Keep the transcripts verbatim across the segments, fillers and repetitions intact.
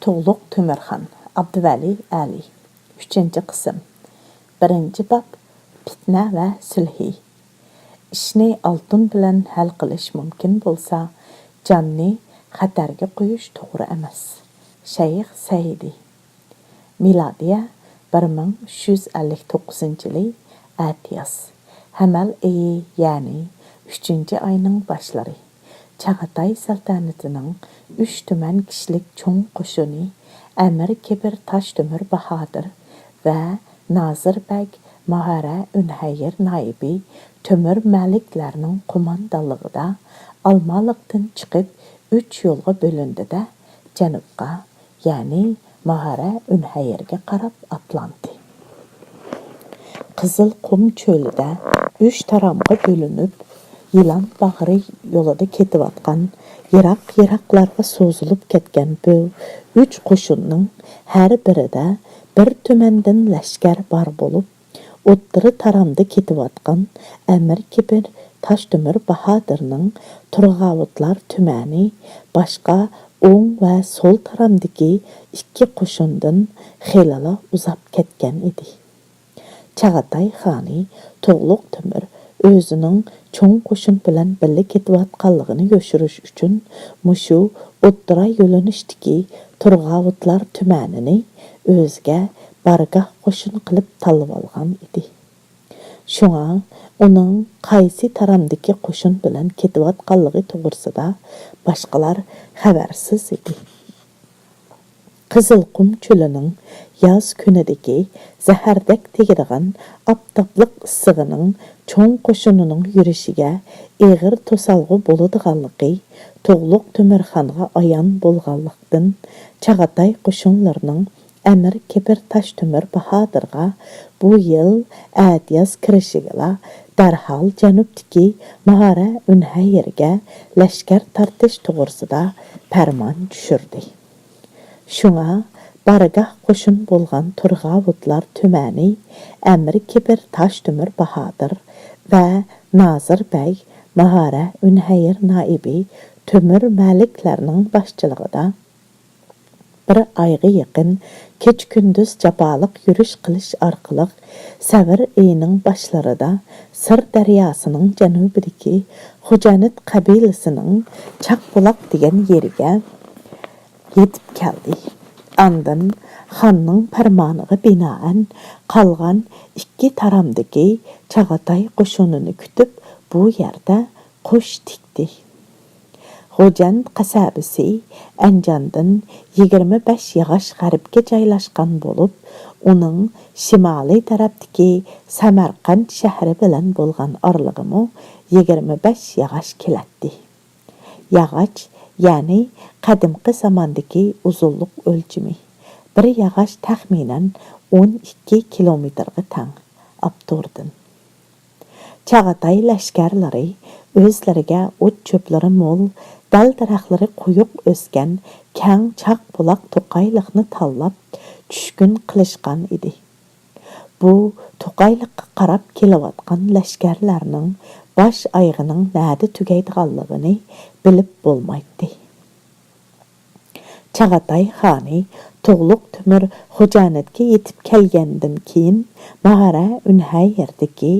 تۇغلۇق تۆمۈرخان، ئابدۇۋەلى ئەلى. ئۈچىنچى قىسىم. بىرىنچى باب، پىتنە ۋە سۈلھى. ئىشنى ئالتۇن بىلەن ھەل قىلىش مۇمكىن بولسا، جاننى خەتەرگە قويۇش توغرا ئەمەس. شەيخ سەئىدى. مىلادىيە بىر مىڭ ئۈچ يۈز ئەللىك توققۇزىنچى يىلى ئەتىياز، ھەمەل ئېيى، يەنى ئۈچىنچى ئاينىڭ باشلىرى. چاغاتاي سەلتەنىتىنىڭ ئۈچ تۈمەن كىشىلىك چوڭ قوشۇنى ئەمىر كېبىر تاشتۆمۈر باھادىر ۋە نازىر بەگ ماھارە ئۈنھەيىر نايىبى تۆمۈر مەلىكلەرنىڭ قوماندانلىقىدا ئالمالىقتىن چىقىپ، ئۈچ يولغا بۆلۈندى-دە، جەنۇبقا، يەنى ماھارە ئۈنھەيىرگە قاراپ ئاتلاندى. قىزىل قۇم چۆلىدە ئۈچ تارامغا بۆلۈنۈپ، يىلان باغرى يولىدا كېتىۋاتقان، يىراق-يىراقلارغا سوزۇلۇپ كەتكەن بۇ ئۈچ قوشۇننىڭ ھەر بىرىدە بىر تۈمەندىن لەشكەر بار بولۇپ، ئوتتۇرا تارامدا كېتىۋاتقان ئەمىر كېبىر تاشتۆمۈر باھادىرنىڭ تۇرغاۋۇتلار تۈمەنى باشقا ئوڭ ۋە سول تارامدىكى ئىككى قوشۇندىن خېلىلا ئۇزاپ كەتكەن ئىدى. چاغاتاي خانى تۇغلۇق تۆمۈر ئۆزىنىڭ چوڭ قوشۇن بىلەن بىللە كېتىۋاتقانلىقىنى يوشۇرۇش ئۈچۈن مۇشۇ ئوتتۇرا يۆنىلىشتىكى تۇرغاۋۇتلار تۈمەنىنى ئۆزىگە بارگاھ قوشۇن قىلىپ تاللىۋالغان ئىدى. شۇڭا ئۇنىڭ قايسى تارامدىكى قوشۇن بىلەن كېتىۋاتقانلىقى توغرىسىدا باشقىلار خەۋەرسىز ئىدى. قىزىلقۇم چۆلىنىڭ ياز كۈنىدىكى زەھەردەك تېگىدىغان ئاپتاپلىق ئىسسىغىنىڭ چوڭ قوشۇنىنىڭ يۈرۈشىگە ئېغىر توسالغۇ بولىدىغانلىقى تۇغلۇق تۆمۈرخانغا ئايان بولغانلىقتىن، چاغاتاي قوشۇنلىرىنىڭ ئەمىر كېبىر تاشتۆمۈر باھادىرغا بۇ يىل ئەتىياز كىرىشىگىلا دەرھال جەنۇبتىكى ماھارە ئۈنھەيىرگە لەشكەر تارتىش توغرىسىدا پەرمان چۈشۈردى. شۇڭا بارگاھ قوشۇن بولغان تۇرغاۋۇتلار تۈمەنى ئەمىر كېبىر تاشتۆمۈر باھادىر ۋە نازىر بەگ ماھارە ئۈنھەيىر نائىبى تۆمۈر مەلىكلەرنىڭ باشچىلىقىدا بىر ئايغا يېقىن كېچە-كۈندۈز جاپالىق يۈرۈش قىلىش ئارقىلىق، سەۋر ئېيىنىڭ باشلىرىدا سىر دەرياسىنىڭ جەنۇبىدىكى خوجانىت قەبىلىسىنىڭ چاقبۇلاق دېگەن يېرىگە يېتىپ كەلدى. ئاندىن خاننىڭ پەرمانىغا بىنائەن، قالغان ئىككى تارامدىكى چاغاتاي قوشۇنىنى كۈتۈپ، بۇ يەردە قوش تىكتى. غوجەنت قەسەبىسى ئەنجاندىن يىگىرمە بەش ياغاچ غەربكە جايلاشقان بولۇپ، ئۇنىڭ شىمالىي تەرەپتىكى سەمەرقەنت شەھىرى بىلەن بولغان ئارىلىقىمۇ يىگىرمە بەش ياغاچ كېلەتتى. ياغاچ، يەنى قەدىمكى زاماندىكى ئۇزۇنلۇق ئۆلچىمى. بىر ياغاچ تەخمىنەن ئون ئىككى كىلومېتىرغا تەڭ. ئاپتوردىن. چاغاتاي لەشكەرلىرى ئۆزلىرىگە ئوت-چۆپلىرى مول، دەل-دەرەخلىرى قويۇق ئۆسكەن كەڭ چاقبۇلاق توقايلىقنى تاللاپ، چۈشكۈن قىلىشقان ئىدى. بۇ توقايلىققا قاراپ كېلىۋاتقان لەشكەرلەرنىڭ باش ئايىغىنىڭ نەدە تۈگەيدىغانلىقىنى بىلىپ بولمايتتى. چاغاتاي خانى تۇغلۇق تۆمۈر خوجانىتكە يېتىپ كەلگەندىن كېيىن، ماھارە ئۈنھەيىردىكى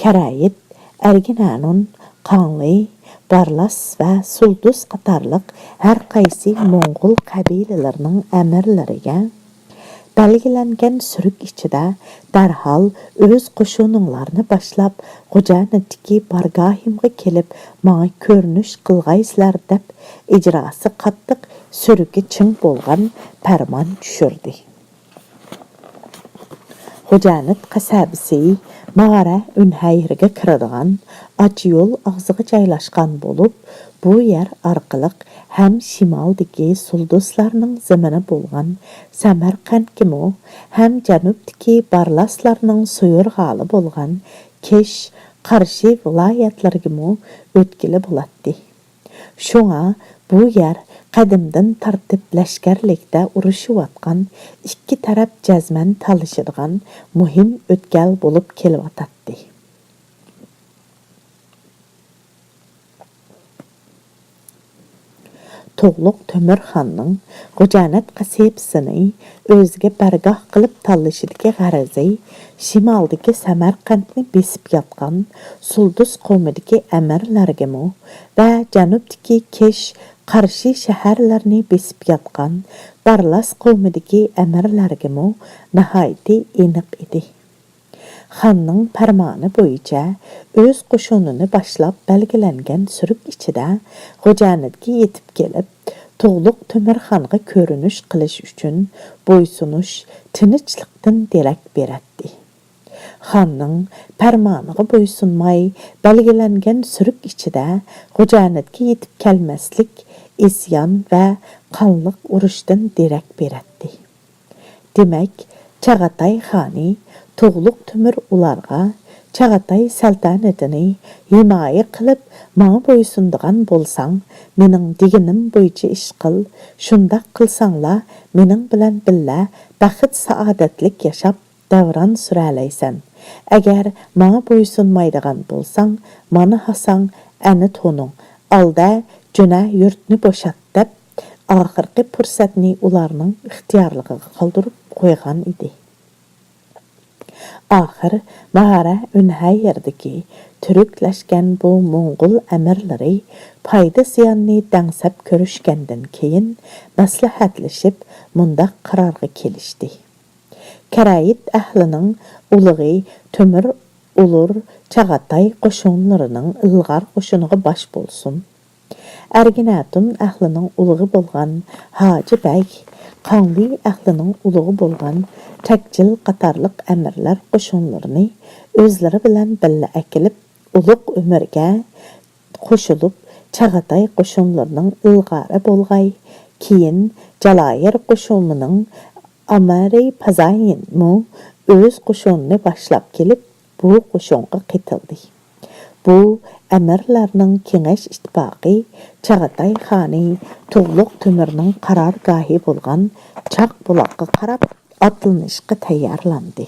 كەرەيىت، ئەرگىنەنۇن، قاڭلى، بارلاس ۋە سۇلدۇس قاتارلىق ھەر قايسى موڭغۇل قەبىلىلىرىنىڭ ئەمىرلىرىگە، بەلگىلەنگەن سۈرۈك ئىچىدە دەرھال ئۆز قوشۇنۇڭلارنى باشلاپ، خوجانىتتىكى بارگاھىمغا كېلىپ، ماڭا كۆرۈنۈش قىلغايسىلەر، دەپ، ئىجراسى قاتتىق، سۈرۈكى چىڭ بولغان پەرمان چۈشۈردى. خوجانىت قەسەبىسى ماھارە ئۈنھەيرگە كىرىدىغان ئاچا يول ئاغزىغا جايلاشقان بولۇپ، بۇ يەر ئارقىلىق ھەم شىمالدىكى سۇلدۇسلارنىڭ زېمىنى بولغان سەمەرقەنتكىمۇ، ھەم جەنۇبتىكى بارلاسلارنىڭ سۇيۇرغالى بولغان كېش، قارشى ۋىلايەتلەرگىمۇ ئۆتكىلى بولاتتى. شۇڭا بۇ يەر قەدىمدىن تارتىپ لەشكەرلىكتە ئۇرۇشۇۋاتقان ئىككى تەرەپ جەزمەن تالىشىدىغان مۇھىم ئۆتكەل بولۇپ كېلىۋاتاتتى. تۇغلۇق تۆمۈرخاننىڭ غۇجانات قەسىبىسىنى ئۆزىگە بارگاھ قىلىپ تاللىشىدىكى غەرىزى شىمالدىكى سەمەرقەنتنى بېسىپ ياتقان سۇلدۇس قوۋمىدىكى ئەمىرلەرگىمۇ ۋە جەنۇبتىكى كىش، قارشى شەھەرلەرنى بېسىپ ياتقان بارلاس قوۋمىدىكى ئەمىرلەرگىمۇ ناھايىتى ئېنىق ئىدى. خاننىڭ پەرمانى بويىچە ئۆز قوشۇنىنى باشلاپ بەلگىلەنگەن سۈرۈك ئىچىدە غۇجانىدكە يېتىپ كېلىپ، تۇغلۇق تۆمۈرخانغا كۆرۈنۈش قىلىش ئۈچۈن بويسۇنۇش تىنچلىقتىن دېرەك بېرەتتى. خاننىڭ پەرمانىغا بويسۇنماي بەلگىلەنگەن سۈرۈك ئىچىدە غۇجانىدكە يېتىپ كەلمەسلىك ئىسيان ۋە قانلىق ئۇرۇشتىن دېرەك بېرەتتى. دېمەك، چاغاتاي خانى تۇغلۇق تۆمۈر ئۇلارغا، «چاغاتاي سەلتەنىتىنى ھىمايە قىلىپ، ماڭا بويسۇنىدىغان بولساڭ، مېنىڭ دېگىنىم بويىچە ئىش قىل. شۇنداق قىلساڭلا، مېنىڭ بىلەن بىللە بەخت-سائادەتلىك ياشاپ، دەۋران سۈرەلەيسەن. ئەگەر ماڭا بويسۇنمايدىغان بولساڭ، مانا ھاساڭ، ئەنە تونۇڭ، ئالدە، جۆنە يۇرتنى بوشات» دەپ، ئاخىرقى پۇرسەتنى ئۇلارنىڭ ئىختىيارلىقىغا قالدۇرۇپ قويغان ئىدى. ئاخىر ماھارە ئۈنھەيىردىكى تۈركلەشكەن بۇ موڭغۇل ئەمىرلىرى پايدا-زىياننى دەڭسەپ كۆرۈشكەندىن كېيىن، مەسلىھەتلىشىپ مۇنداق قارارغا كېلىشتى. كەرەيىت ئەھلىنىڭ ئۇلۇغى تۆمۈر ئۇلۇر چاغاتاي قوشۇنلىرىنىڭ ئىلغار قوشۇنىغا باش بولسۇن. ئەرگىنەتۇن ئەھلىنىڭ ئۇلۇغى بولغان ھاجى بەگ، قاڭلى ئەھلىنىڭ ئۇلۇغى بولغان تەكجىل قاتارلىق ئەمىرلەر قوشۇنلىرىنى ئۆزلىرى بىلەن بىللە ئەكېلىپ، ئۇلۇغ ئۆمۈرگە قوشۇلۇپ، چاغاتاي قوشۇنلىرىنىڭ ئىلغارى بولغاي. كېيىن جالايىر قوشۇنىنىڭ ئامىرى پازايىنمۇ ئۆز قوشۇنىنى باشلاپ كېلىپ، بۇ قوشۇنغا قېتىلدى. بۇ ئەمىرلەرنىڭ كېڭەش ئىتتىپاقى چاغاتاي خانى تۇغلۇق تۆمۈرنىڭ قارارگاھى بولغان چاق بۇلاققا قاراپ ئاتلىنىشقا تەييارلاندى.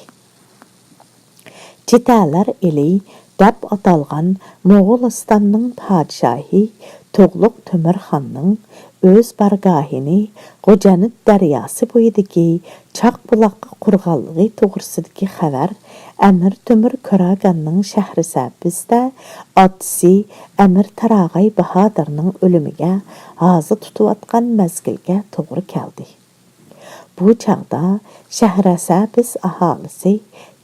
چىتەلەر ئېلى دەپ ئاتالغان موغۇلىستاننىڭ پادىشاھى تۇغلۇق تۆمۈرخاننىڭ ئۆز بارگاھىنى غۇجەنت دەرياسى بويىدىكى چاق بۇلاققا قۇرغانلىقى توغرىسىدىكى خەۋەر ئەمىر تۆمۈر كۆراگاننىڭ شەھرىسەبىزدە ئاتىسى ئەمىر تاراغاي باھادىرنىڭ ئۆلۈمىگە ھازا تۇتۇۋاتقان مەزگىلگە توغرا كەلدى. بۇ چاغدا شەھرەسەبىز ئاھالىسى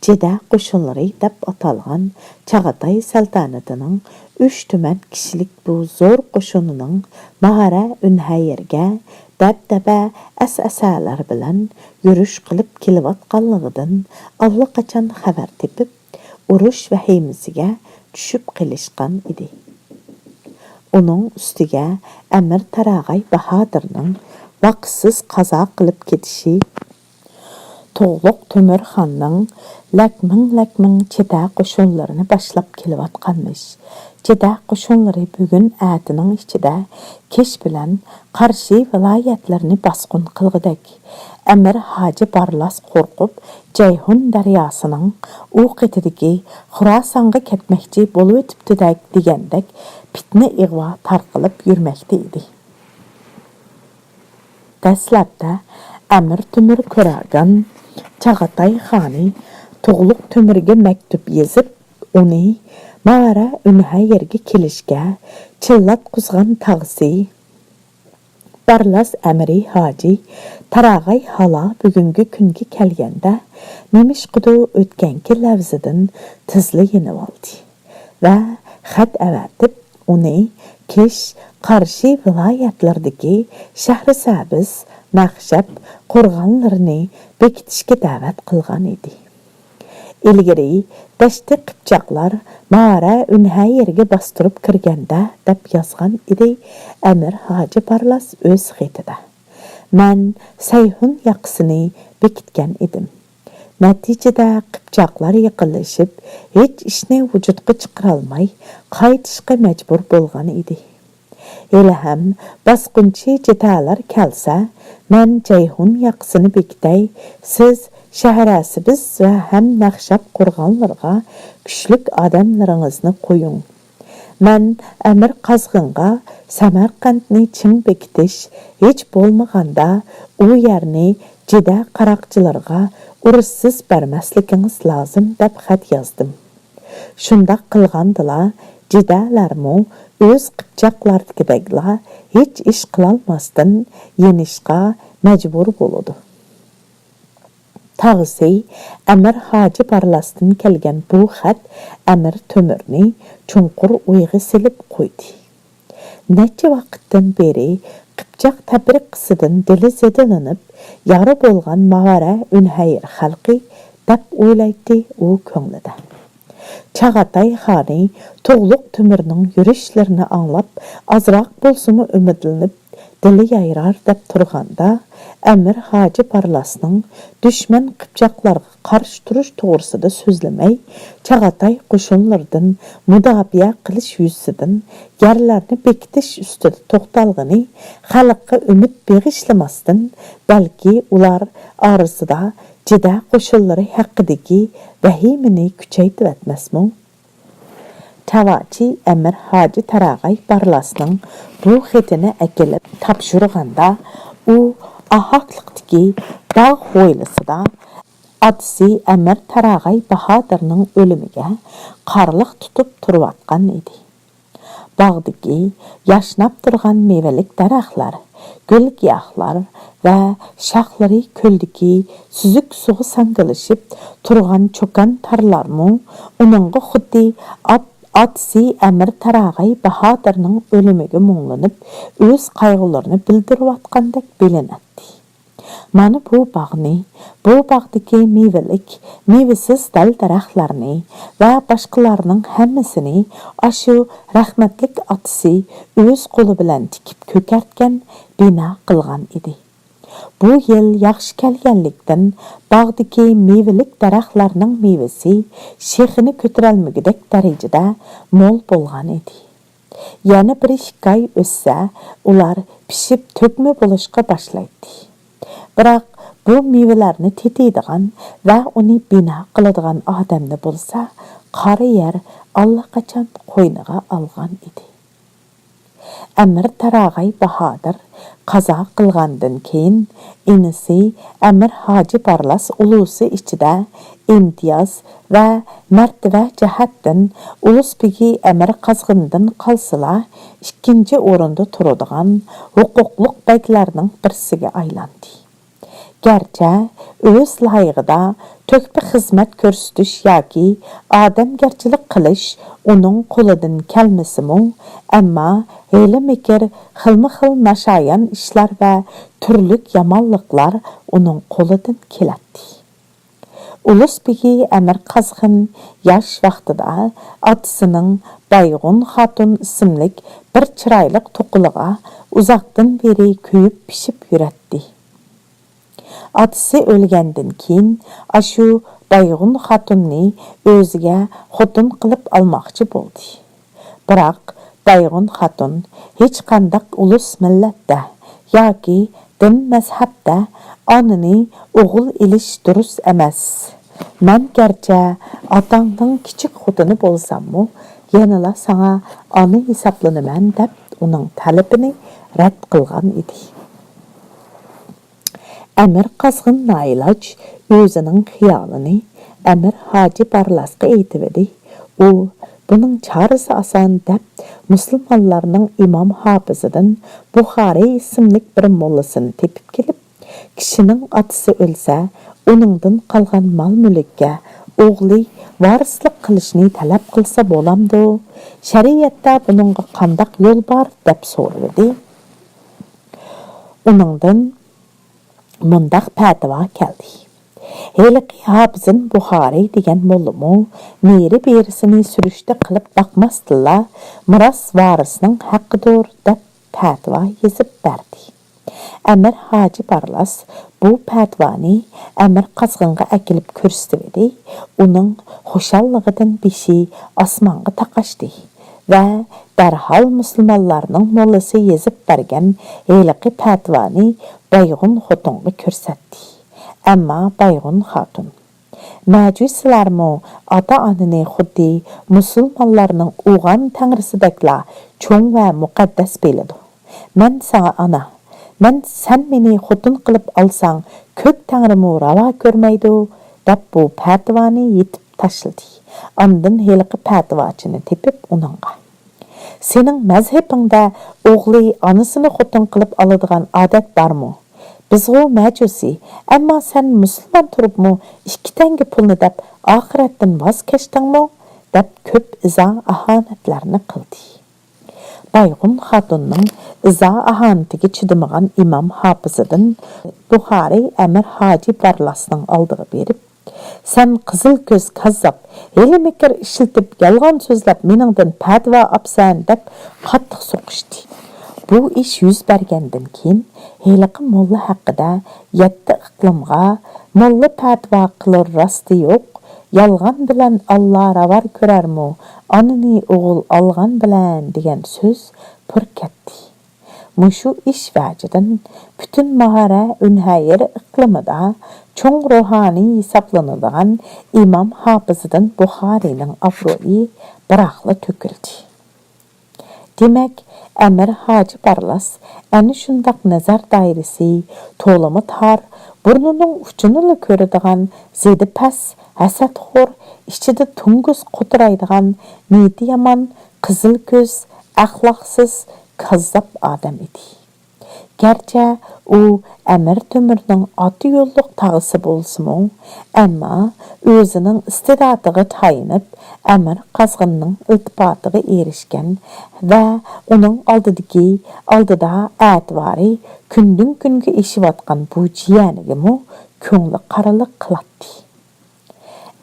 جىدە قوشۇنلىرى دەپ ئاتالغان چاغاتاي سەلتەنىتىنىڭ ئۈچ تۈمەن كىشىلىك بۇ زور قوشۇنىنىڭ ماھارە ئۈنھەيىرگە دەبدەبە ئەسئەسەلەر بىلەن يۈرۈش قىلىپ كېلىۋاتقانلىقىدىن ئاللىقاچان خەۋەر تېپىپ، ئۇرۇش ۋەھىمىسىگە چۈشۈپ قېلىشقان ئىدى. ئۇنىڭ ئۈستىگە ئەمىر تاراغاي باھادىرنىڭ ۋاقىتسىز قازا قىلىپ كېتىشى، تۇغلۇق تۆمۈرخاننىڭ لەكمىڭ-لەكمىڭ چىدە قوشۇنلىرىنى باشلاپ كېلىۋاتقانمىش. چىدە قوشۇنلىرى بۈگۈن ئەتىنىڭ ئىچىدە كىش بىلەن قارشى ۋىلايەتلەرنى باسقۇن قىلغۇدەك. ئەمىر ھاجى بارلاس قورقۇپ، جەيھۇن دەرياسىنىڭ ئۇ قېتىدىكى خۇراسانغا كەتمەكچى بولۇۋېتىپتۇدەك دېگەندەك پىتنە-ئىغۋا تارقىلىپ يۈرمەكتە ئىدى. دەسلەپتە ئەمىر تۆمۈر كۆراگان چاغاتاي خانى تۇغلۇق تۆمۈرگە مەكتۇپ يېزىپ، ئۇنى ماھارە ئۈنھەيىرگە كېلىشكە چىللاتقۇزغان تاغىسى، بارلاس ئەمىرى ھاجى تاراغاي ھالا بۈگۈنكى كۈنگە كەلگەندە، نېمىشقىدۇ ئۆتكەنكى لەۋزىدىن تېزلا يېنىۋالدى ۋە خەت ئەۋەتىپ، ئۇنى كىش، قارشى ۋىلايەتلىرىدىكى شەھرىسەبىز، نەخشەب قورغانلىرىنى بېكىتىشكە دەۋەت قىلغان ئىدى. ئىلگىرى دەشتى قىپچاقلار مارە ئۈنھەيىرگە باستۇرۇپ كىرگەندە، دەپ يازغان ئىدى ئەمىر ھاجى بارلاس ئۆز خېتىدە. مەن سەيھۇن ياقىسىنى بېكىتكەن ئىدىم. نەتىجىدە قىپچاقلار يېقىنلىشىپ، ھېچ ئىشنى ۋۇجۇدقا چىقىرالماي، قايتىشقا مەجبۇر بولغان ئىدى. ھېلىھەم باسقۇنچى جېتەلەر كەلسە، مەن جەيھۇن ياقىسىنى بېكىتەي، سىز شەھرەسىبىز ۋە ھەم نەخشەب قورغانلىرىغا كۈچلۈك ئادەملىرىڭىزنى قويۇڭ. مەن ئەمىر قازغىنغا سەمەرقەنتنى چىڭ بېكىتىش، ھېچ بولمىغاندا ئۇ يەرنى جىدە قاراقچىلىرىغا ئۇرۇشسىز بەرمەسلىكىڭىز لازىم دەپ خەت يازدىم. شۇنداق قىلغاندىلا جىدەلەرمۇ ئۆز قىپچاقلاردىكىدەكلا ھېچ ئىش قىلالماستىن يېنىشقا مەجبۇر بولىدۇ. تاغىسى ئەمىر ھاجى بارلاستىن كەلگەن بۇ خەت ئەمىر تۆمۈرنى چوڭقۇر ئويغا سېلىپ قويدى. نەچچە ۋاقىتتىن بېرى قىپچاق تەپرىقىسىدىن دىلى زېدىلىنىپ، يارا بولغان ماۋەرە ئۈنھەير خەلقى دەپ ئويلايتتى ئۇ كۆڭلىدە. چاغاتاي خانى تۇغلۇق تۆمۈرنىڭ يۈرۈشلىرىنى ئاڭلاپ، ئازراق بولسىمۇ ئۈمىدلىنىپ، دىلى يايرار دەپ تۇرغاندا، ئەمىر ھاجى بارلاسنىڭ دۈشمەن قىپچاقلارغا قارشى تۇرۇش توغرىسىدا سۆزلىمەي، چاغاتاي قوشۇنلىرىدىن مۇداپىئە قىلىش يۈزىسىدىن يەرلەرنى بېكىتىش ئۈستىدە توختالغىنى خەلققە ئۈمىد بېغىشلىماستىن، بەلكى ئۇلار ئارىسىدا جىدە قوشۇنلىرى ھەققىدىكى ۋەھىمىنى كۈچەيتىۋەتمەسمۇ؟ چاۋاچى ئەمىر ھاجى تاراغاي بارلاسنىڭ بۇ خېتىنى ئەكېلىپ تاپشۇرغاندا، ئۇ ئاھاقلىقتىكى باغ ھويلىسىدا ئاتىسى ئەمىر تاراغاي باھادىرنىڭ ئۆلۈمىگە قارلىق تۇتۇپ تۇرۇۋاتقان ئىدى. باغدىكى ياشناپ تۇرغان مېۋىلىك دەرەخلەر، گۈل-گىياھلار ۋە شاخلىرى كۆلدىكى سۈزۈك سۇغا ساڭگىلىشىپ تۇرغان چوكان تارلارمۇ ئۇنىڭغا خۇددى ئات-، ئاتىسى ئەمىر تاراغاي باھادىرنىڭ ئۆلۈمىگە مۇڭلىنىپ، ئۆز قايغۇلىرىنى بىلدۈرۈۋاتقاندەك بىلىنەتتى. مانا بۇ باغنى، بۇ باغدىكى مېۋىلىك، مېۋىسىز دەل-دەرەخلەرنى ۋە باشقىلارنىڭ ھەممىسىنى ئاشۇ رەھمەتلىك ئاتىسى ئۆز قولى بىلەن تىكىپ كۆكەرتكەن، بىنا قىلغان ئىدى. بۇ يىل ياخشى كەلگەنلىكتىن، باغدىكى مېۋىلىك دەرەخلەرنىڭ مېۋىسى شېخىنى كۆتۈرەلمىگۈدەك دەرىجىدە مول بولغان ئىدى. يەنە بىر ئىككى ئاي ئۆتسە، ئۇلار پىشىپ تۆكمە بولۇشقا باشلايتتى. بىراق بۇ مېۋىلەرنى تېتىيدىغان ۋە ئۇنى بىنا قىلىدىغان ئادەمنى بولسا قارا يەر ئاللىقاچان قوينىغا ئالغان ئىدى. ئەمىر تاراغاي باھادىر قازا قىلغاندىن كېيىن، ئىنىسى ئەمىر ھاجى بارلاس ئۇلۇسى ئىچىدە ئىمتىياز ۋە مەرتىۋە جەھەتتىن ئۇلۇس بېگى ئەمىر قازغىندىن قالسىلا، ئىككىنچى ئورۇندا تۇرىدىغان ھوقۇقلۇق بەگلەرنىڭ بىرسىگە ئايلاندى. گەرچە ئۆز لايىقىدا تۆھپە خىزمەت كۆرسىتىش ياكى ئادەمگەرچىلىك قىلىش ئۇنىڭ قولىدىن كەلمىسىمۇ، ئەمما ھىيلە-مىكىر، خىلمۇ خىل ناشايان ئىشلار ۋە تۈرلۈك يامانلىقلار ئۇنىڭ قولىدىن كېلەتتى. ئۇلۇس بېگى ئەمىر قازغىن ياش ۋاقتىدا ئاتىسىنىڭ بايغۇن خاتۇن ئىسىملىك بىر چىرايلىق توقىلىغا ئۇزاقتىن بېرى كۆيۈپ پىشىپ يۈرەتتى. ئاتىسى ئۆلگەندىن كېيىن، ئاشۇ بايغۇن خاتۇننى ئۆزىگە خوتۇن قىلىپ ئالماقچى بولدى. بىراق بايغۇن خاتۇن ھېچقانداق ئۇلۇس مىللەتتە ياكى دىن مەزھەپتە ئانىنى ئوغۇل ئېلىش دۇرۇس ئەمەس. مەن گەرچە ئاتاڭنىڭ كىچىك خوتۇنى بولساممۇ، يەنىلا ساڭا ئانا ھېسابلىنىمەن، دەپ ئۇنىڭ تەلىپىنى رەت قىلغان ئىدى. ئەمىر قازغىن نائىلاج ئۆزىنىڭ خىيالىنى ئەمىر ھاجى بارلاسقا ئېيتىۋىدى. ئۇ، بۇنىڭ چارىسى ئاسان، دەپ، مۇسۇلمانلارنىڭ ئىمام ھاپىزىدىن بۇخارىي ئىسىملىك بىر موللىسىنى تېپىپ كېلىپ، كىشىنىڭ ئاتىسى ئۆلسە، ئۇنىڭدىن قالغان مال-مۈلۈككە ئوغلى ۋارىسلىق قىلىشنى تەلەپ قىلسا بولامدۇ؟ شەرىئەتتە بۇنىڭغا قانداق يول بار؟ دەپ سورىۋىدى. ئۇنىڭدىن مۇنداق پەتىۋا كەلدى. ھېلىقى ھاپىزىن بۇخارىي دېگەن موللىمۇ نېرى-بېرىسىنى سۈرۈشتە قىلىپ باقماستىنلا، مىراس ۋارىسنىڭ ھەققىدۇر، دەپ پەتىۋا يېزىپ بەردى. ئەمىر ھاجى بارلاس بۇ پەتىۋانى ئەمىر قازغىنغا ئەكېلىپ كۆرسىتىۋىدى، ئۇنىڭ خۇشاللىقىدىن بېشى ئاسمانغا تاقاشتى ۋە دەرھال مۇسۇلمانلارنىڭ موللىسى يېزىپ بەرگەن ھېلىقى پەتىۋانى بايغۇن خوتۇنغا كۆرسەتتى. ئەمما بايغۇن خاتۇن، مەجۇسىلەرمۇ ئاتا-ئانىنى خۇددى مۇسۇلمانلارنىڭ ئوغان تەڭرىسىدەكلا چوڭ ۋە مۇقەددەس بىلىدۇ. «مەن ساڭا ئانا، مەن، سەن مېنى خوتۇن قىلىپ ئالساڭ، كۆك تەڭرىمۇ راۋا كۆرمەيدۇ» دەپ، بۇ پەتىۋانى يېتىپ تاشلىدى. ئاندىن ھېلىقى پەتىۋاچىنى تېپىپ ئۇنىڭغا، «سېنىڭ مەزھىپىڭدە ئوغلى ئانىسىنى خوتۇن قىلىپ ئالىدىغان ئادەت بارمۇ؟ بىزغۇ مەجۇسى، ئەمما سەن مۇسۇلمان تۇرۇپمۇ ئىككى تەڭگە پۇلنى دەپ ئاخىرەتتىن ۋاز كەچتىڭمۇ؟» دەپ كۆپ ئىزا-ئاھانەتلەرنى قىلدى. بايغۇن خاتۇننىڭ ئىزا-ئاھانىتىگە چىدىمىغان ئىمام ھاپىزىدىن بۇخارىي ئەمىر ھاجى بارلاسنىڭ ئالدىغا بېرىپ، «سەن قىزىل كۆز كاززاپ، ھىيلە-مىكىر ئىشلىتىپ، يالغان سۆزلەپ، مېنىڭدىن پەتىۋا ئاپسەن» دەپ قاتتىق سوقۇشتى. بۇ ئىش يۈز بەرگەندىن كېيىن، ھېلىقى موللا ھەققىدە يەتتە ئىقلىمغا موللا پەتىۋا قىلۇر راستى يوق، يالغان بىلەن ئاللا راۋا كۆرەرمۇ، ئانىنى ئوغۇل ئالغان بىلەن دېگەن سۆز پۇر كەتتى. مۇشۇ ئىش ۋەجىدىن پۈتۈن ماھارە ئۈنھەير ئىقلىمىدا چوڭ روھانىي ھېسابلىنىدىغان ئىمام ھاپىزىدىن بۇخارىينىڭ ئابرۇيى بىراقلا تۆكۈلدى. دېمەك، ئەمىر ھاجى بارلاس ئەنە شۇنداق نەزەر دائىرىسى تولىمۇ تار، بۇرنىنىڭ ئۇچىنىلا كۆرىدىغان، زېدى پەس، ھەسەتخور، ئىچىدە تۇڭگۇز قوتۇرايدىغان، نىيىتى يامان، قىزىل كۆز، ئەخلاقسىز، كاززاپ ئادەم ئىدى. گەرچە ئۇ ئەمىر تۆمۈرنىڭ ئاتا يوللۇق تاغىسى بولسىمۇ، ئەمما ئۆزىنىڭ ئىستىداتىغا تايىنىپ، ئەمىر قازغىننىڭ ئىلتىپاتىغا ئېرىشكەن ۋە ئۇنىڭ ئالدىدىكى، ئالدىدا ئەتىۋارى كۈندىن-كۈنگە ئېشىۋاتقان بۇ جىيەنىگىمۇ كۆڭلى قارىلىق قىلاتتى.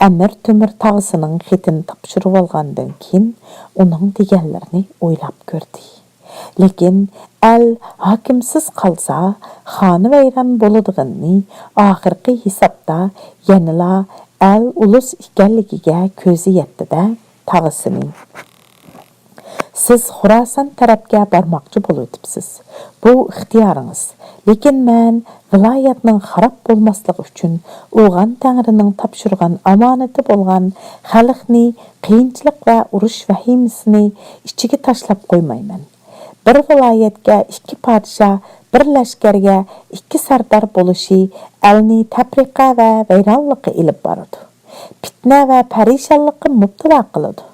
ئەمىر تۆمۈر تاغىسىنىڭ خېتىنى تاپشۇرۇۋالغاندىن كېيىن، ئۇنىڭ دېگەنلىرىنى ئويلاپ كۆردى. لېكىن ئەل ھاكىمسىز قالسا، خانىۋەيران بولىدىغىنىنى ئاخىرقى ھېسابتا يەنىلا ئەل ئۇلۇس ئىكەنلىكىگە كۆزى يەتتى-دە، تاغىسىنى، «سىز خۇراسان تەرەپكە بارماقچى بولۇۋېتىپسىز. بۇ ئىختىيارىڭىز. لېكىن مەن ۋىلايەتنىڭ خاراب بولماسلىقى ئۈچۈن ئوغان تەڭرىنىڭ تاپشۇرغان ئامانىتى بولغان خەلقنى قىيىنچىلىق ۋە ئۇرۇش ۋەھىمىسىنى ئىچىگە تاشلاپ قويمايمەن. بىر ۋىلايەتكە ئىككى پادىشاھ، بىر لەشكەرگە ئىككى سەردار بولۇشى ئەلنى تەپرىقە ۋە ۋەيرانلىققا ئېلىپ بارىدۇ. پىتنە ۋە پەرىشانلىققا مۇپتىلا قىلىدۇ.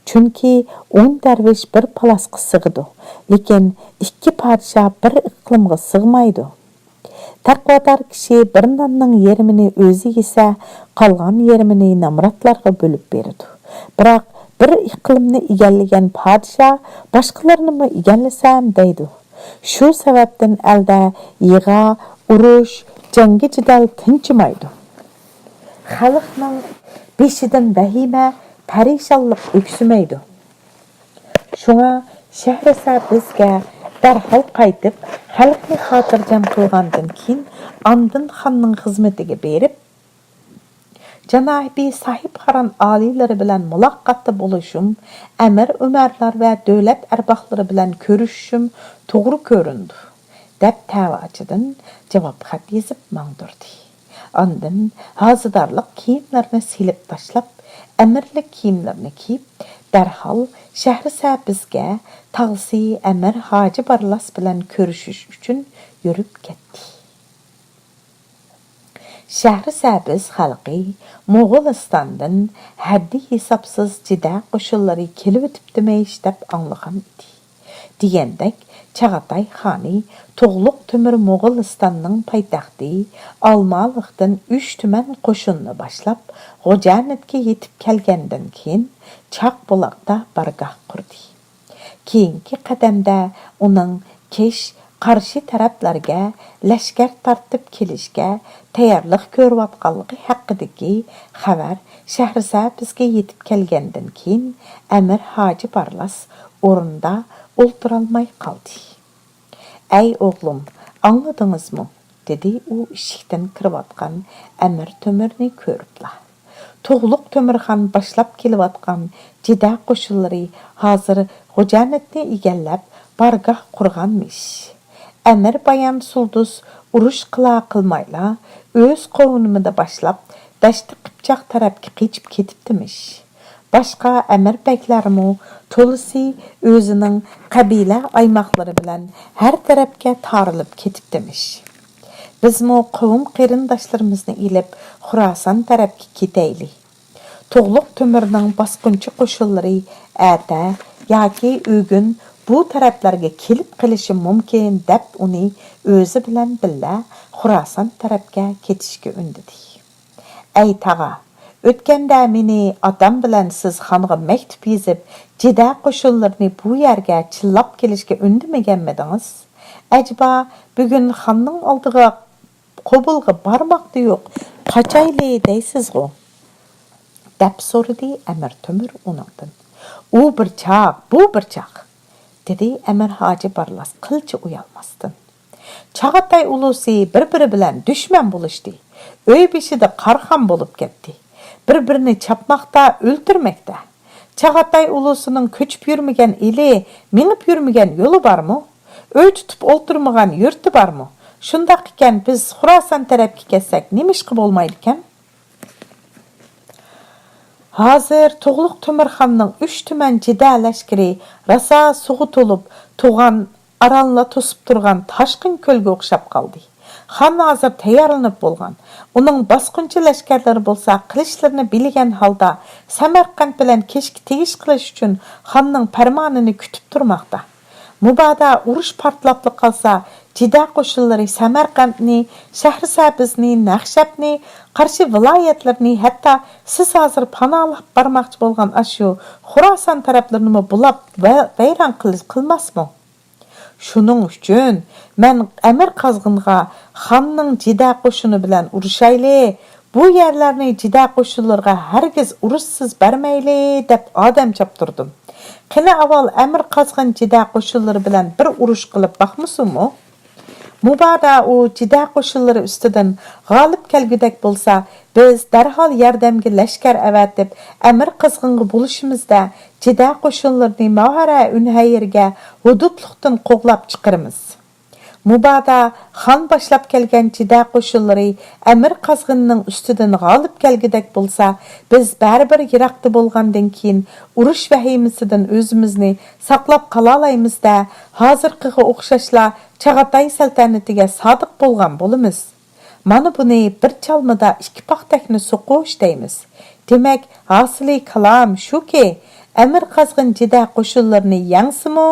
چۈنكى ئون دەرۋىش بىر پالاسقا سىغىدۇ، لېكىن ئىككى پادىشاھ بىر ئىقلىمغا سىغمايدۇ. تەقۋادار كىشى بىر ناننىڭ يېرىمىنى ئۆزى يېسە، قالغان يېرىمىنى نامراتلارغا بۆلۈپ بېرىدۇ. بىراق بىر ئىقلىمنى ئىگىلىگەن پادىشاھ باشقىلارنىمۇ ئىگىلىسەم دەيدۇ. شۇ سەۋەبتىن ئەلدە يىغا، ئۇرۇش، جەڭگى جېدەل تىنچىمايدۇ. خەلقنىڭ بېشىدىن ۋەھىمە، پەرىشانلىق ئۆكسۈمەيدۇ. شۇڭا شەھرىسەبزگە دەرھال قايتىپ، خەلقنى خاتىرجەم قىلغاندىن كېيىن، ئاندىن خاننىڭ خىزمىتىگە بېرىپ، جانابى ساھىبقاران ئالىيلىرى بىلەن مۇلاقاتتا بولۇشۇم، ئەمىر ئۆمەرلەر ۋە دۆلەت ئەربابلىرى بىلەن كۆرۈشۈشۈم توغرا كۆرۈنىدۇ» دەپ، تەۋەچىدىن جاۋاب خەت يېزىپ ماڭدۇردى. ئاندىن ھازىدارلىق كىيىملىرىنى سېلىپ تاشلاپ، ئەمىرلىك كىيىملىرىنى كىيىپ، دەرھال شەھرىسەبزگە تاغىسى ئەمىر ھاجى بارلاس بىلەن كۆرۈشۈش ئۈچۈن يۈرۈپ كەتتى. شەھرىسەبز خەلقى موغۇلىستاندىن ھەددى-ھېسابسىز جىدە قوشۇنلىرى كېلىۋېتىپتىمىش دەپ ئاڭلىغان ئىدى. دېگەندەك، چاغاتاي خانى تۇغلۇق تۆمۈر موغۇلىستاننىڭ پايتەختى ئالمالىقتىن ئۈچ تۈمەن قوشۇننى باشلاپ، غوجانىتكە يېتىپ كەلگەندىن كېيىن، چاقبۇلاقتا بارگاھ قۇردى. كېيىنكى قەدەمدە ئۇنىڭ كېش قارشى تەرەپلەرگە لەشكەر تارتىپ كېلىشكە تەييارلىق كۆرۈۋاتقانلىقى ھەققىدىكى خەۋەر شەھرىسەبزگە يېتىپ كەلگەندىن كېيىن، ئەمىر ھاجى بارلاس ئورنىدا ئولتۇرالماي قالدى. «ئەي ئوغلۇم، ئاڭلىدىڭىزمۇ؟» دېدى ئۇ ئىشىكتىن كىرىۋاتقان ئەمىر تۆمۈرنى كۆرۈپلا. «تۇغلۇق تۆمۈرخان باشلاپ كېلىۋاتقان جىدە قوشۇنلىرى ھازىر غوجانىتنى ئىگىلەپ، بارگاھ قۇرغانمىش. ئەمىر بايان سۇلدۇس ئۇرۇش قىلا قىلمايلا، ئۆز قوۋۇنىمىدا باشلاپ، دەشتى قىپچاق تەرەپكە قېچىپ كېتىپتىمىش. باشقا ئەمىر بەگلەرمۇ تولىسى ئۆزىنىڭ قەبىلە ئايماقلىرى بىلەن ھەر تەرەپكە تارىلىپ كېتىپتىمىش. بىزمۇ قوۋم قېرىنداشلىرىمىزنى ئېلىپ خۇراسان تەرەپكە كېتەيلى. تۇغلۇق تۆمۈرنىڭ باسقۇنچى قوشۇنلىرى ئەتە ياكى ئۆگۈن بۇ تەرەپلەرگە كېلىپ قېلىشى مۇمكىن، دەپ ئۇنى ئۆزى بىلەن بىللە خۇراسان تەرەپكە كېتىشكە ئۈندىدى. ئەي تاغا، ئۆتكەندە مېنى ئاتام بىلەن سىز خانغا مەكتۇپ يېزىپ، جىدە قوشۇنلىرىنى بۇ يەرگە چىللاپ كېلىشكە ئۈندىمىگەنمىدىڭىز؟ ئەجەبا، بۈگۈن خاننىڭ ئالدىغا قوبۇلغا بارماقتا يوق، قاچايلى دەيسىزغۇ؟ دەپ سورىدى ئەمىر تۆمۈر ئۇنىڭدىن. ئۇ بىر چاق، بۇ بىر چاق، دېدى ئەمىر ھاجى بارلاس قىلچە ئۇيالماستىن. چاغاتاي ئۇلۇسى بىر-بىرى بىلەن دۈشمەن بولۇشتى. ئۆي بېشىدا قاراخان بولۇپ كەتتى. بىر-بىرىنى چاپماقتا، ئۆلتۈرمەكتە. چاغاتاي ئۇلۇسىنىڭ كۆچۈپ يۈرمىگەن ئېلى، مېڭىپ يۈرمىگەن يولى بارمۇ؟ ئۆي تۇتۇپ ئولتۇرمىغان يۇرتى بارمۇ؟ شۇنداق ئىكەن، بىز خۇراسان تەرەپكە كەتسەك نېمىشقا بولمايدىكەن؟ ھازىر تۇغلۇق تۆمۈرخاننىڭ ئۈچ تۈمەن جىدە لەشكىرى راسا سۇغا تولۇپ، تۇغان ئارانلا توسۇپ تۇرغان تاشقىن كۆلگە ئوخشاپ قالدى. خان ھازىر تەييارلىنىپ بولغان. ئۇنىڭ باسقۇنچى لەشكەرلىرى بولسا قىلىچلىرىنى بىلىگەن ھالدا سەمەرقەنت بىلەن كېچىككە تېگىش قىلىش ئۈچۈن خاننىڭ پەرمانىنى كۈتۈپ تۇرماقتا. مۇبادا ئۇرۇش پارتلاپلا قالسا، جىدە قوشۇنلىرى سەمەرقەنتنى، شەھرىسەبزنى، نەخشەبنى، قارشى ۋىلايەتلىرىنى، ھەتتا سىز ھازىر پاناھلاپ بارماقچى بولغان ئاشۇ خۇراسان تەرەپلىرىنىمۇ بۇلاپ ۋە ۋەيران قىل-، قىلماسمۇ؟ شۇنىڭ ئۈچۈن مەن ئەمىر قازغىنغا خاننىڭ جىدە قوشۇنى بىلەن ئۇرۇشايلى، بۇ يەرلەرنى جىدە قوشۇنلىرىغا ھەرگىز ئۇرۇشسىز بەرمەيلى، دەپ ئادەم چاپتۇردۇم. قېنى ئاۋۋال ئەمىر قازغىن جىدە قوشۇنلىرى بىلەن بىر ئۇرۇش قىلىپ باقمىسۇنمۇ؟ مۇبادا ئۇ جىدە قوشۇنلىرى ئۈستىدىن غالىب كەلگۈدەك بولسا، بىز دەرھال ياردەمگە لەشكەر ئەۋەتىپ، ئەمىر قىزغىنغا بولۇشىمىزدا، جىدە قوشۇنلىرىنى ماھارە ئۈنھەيرگە ھۇدۇدلۇقتىن قوغلاپ چىقىرىمىز. مۇبادا خان باشلاپ كەلگەن جىدە قوشۇنلىرى ئەمىر قازغىننىڭ ئۈستىدىن غالىب كەلگۈدەك بولسا، بىز بەرىبىر يىراقتا بولغاندىن كېيىن، ئۇرۇش ۋەھىمىسىدىن ئۆزىمىزنى ساقلاپ قالالايمىز-دە، ھازىرقىغا ئوخشاشلا چاغاتاي سەلتەنىتىگە سادىق بولغان بولىمىز. مانا بۇنى بىر چالمىدا ئىككى پاختەكنى سوقۇش دەيمىز. دېمەك، ھاسىلى كالام شۇكى، ئەمىر قازغىن جىدە قوشۇنلىرىنى يەڭسىمۇ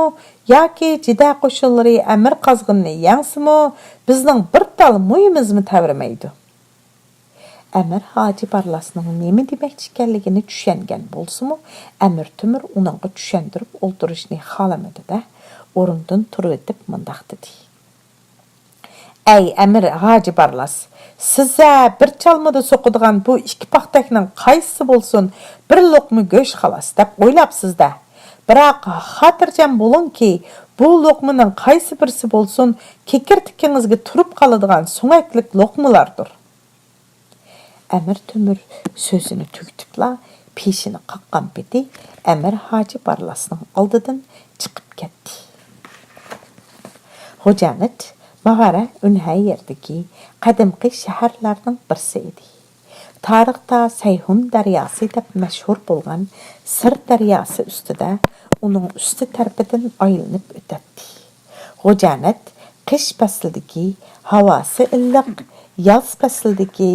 ياكى جىدە قوشۇنلىرى ئەمىر قازغىننى يەڭسىمۇ، بىزنىڭ بىر تال مويىمىزمۇ تەۋرىمەيدۇ. ئەمىر ھاجى بارلاسنىڭ نېمە دېمەكچى ئىكەنلىكىنى چۈشەنگەن بولسىمۇ، ئەمىر تۆمۈر ئۇنىڭغا چۈشەندۈرۈپ ئولتۇرۇشنى خالىمىدى-دە، ئورنىدىن تۇرۇۋېتىپ مۇنداق دېدى. ئەي ئەمىر ھاجى بارلاس، سىزە بىر چالمىدا سوقىدىغان بۇ ئىككى پاختەكنىڭ قايسىسى بولسۇن، بىر لوقما گۆش خالاس دەپ ئويلاپسىز-دە. بىراق، خاتىرجەم بولۇڭكى، بۇ لوقمىنىڭ قايسى بىرسى بولسۇن، كېكىرتىكىڭىزگە تۇرۇپ قالىدىغان سۆڭەكلىك لوقمىلاردۇر. ئەمىر تۆمۈر سۆزىنى تۈگىتىپلا، پېشىنى قاققان پېتى ئەمىر ھاجى بارلاسنىڭ ئالدىدىن چىقىپ كەتتى. خوجانىت ماھارە ئۈنھەييەردىكى قەدىمكى شەھەرلەرنىڭ بىرسى ئىدى. تارىختا سەيھۇن دەرياسى دەپ مەشھۇر بولغان سىر دەرياسى ئۈستىدە ئۇنىڭ ئۈستى تەرىپىدىن ئايلىنىپ ئۆتەتتى. خوجانىت قىش پەسلىدىكى ھاۋاسى ئىللىق، ياز پەسلىدىكى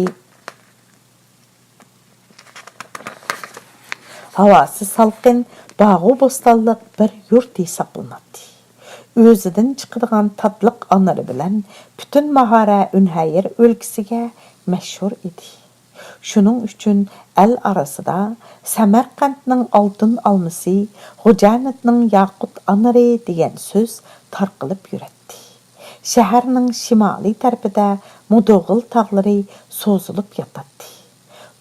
ھاۋاسى سالقىن، باغۇ بوستانلىق بىر يۇرت ھېسابلىناتتى. ئۆزىدىن چىقىدىغان تاتلىق ئانىرى بىلەن پۈتۈن ماھارە ئۈنھەير ئۆلكىسىگە مەشھۇر ئىدى. شۇنىڭ ئۈچۈن ئەل ئارىسىدا سەمەرقەنتنىڭ ئالتۇن ئالمىسى، خوجانىتنىڭ ياقۇت ئانىرى دېگەن سۆز تارقىلىپ يۈرەتتى. شەھەرنىڭ شىمالىي تەرىپىدە مۇدۇغىل تاغلىرى سوزۇلۇپ ياتاتتى.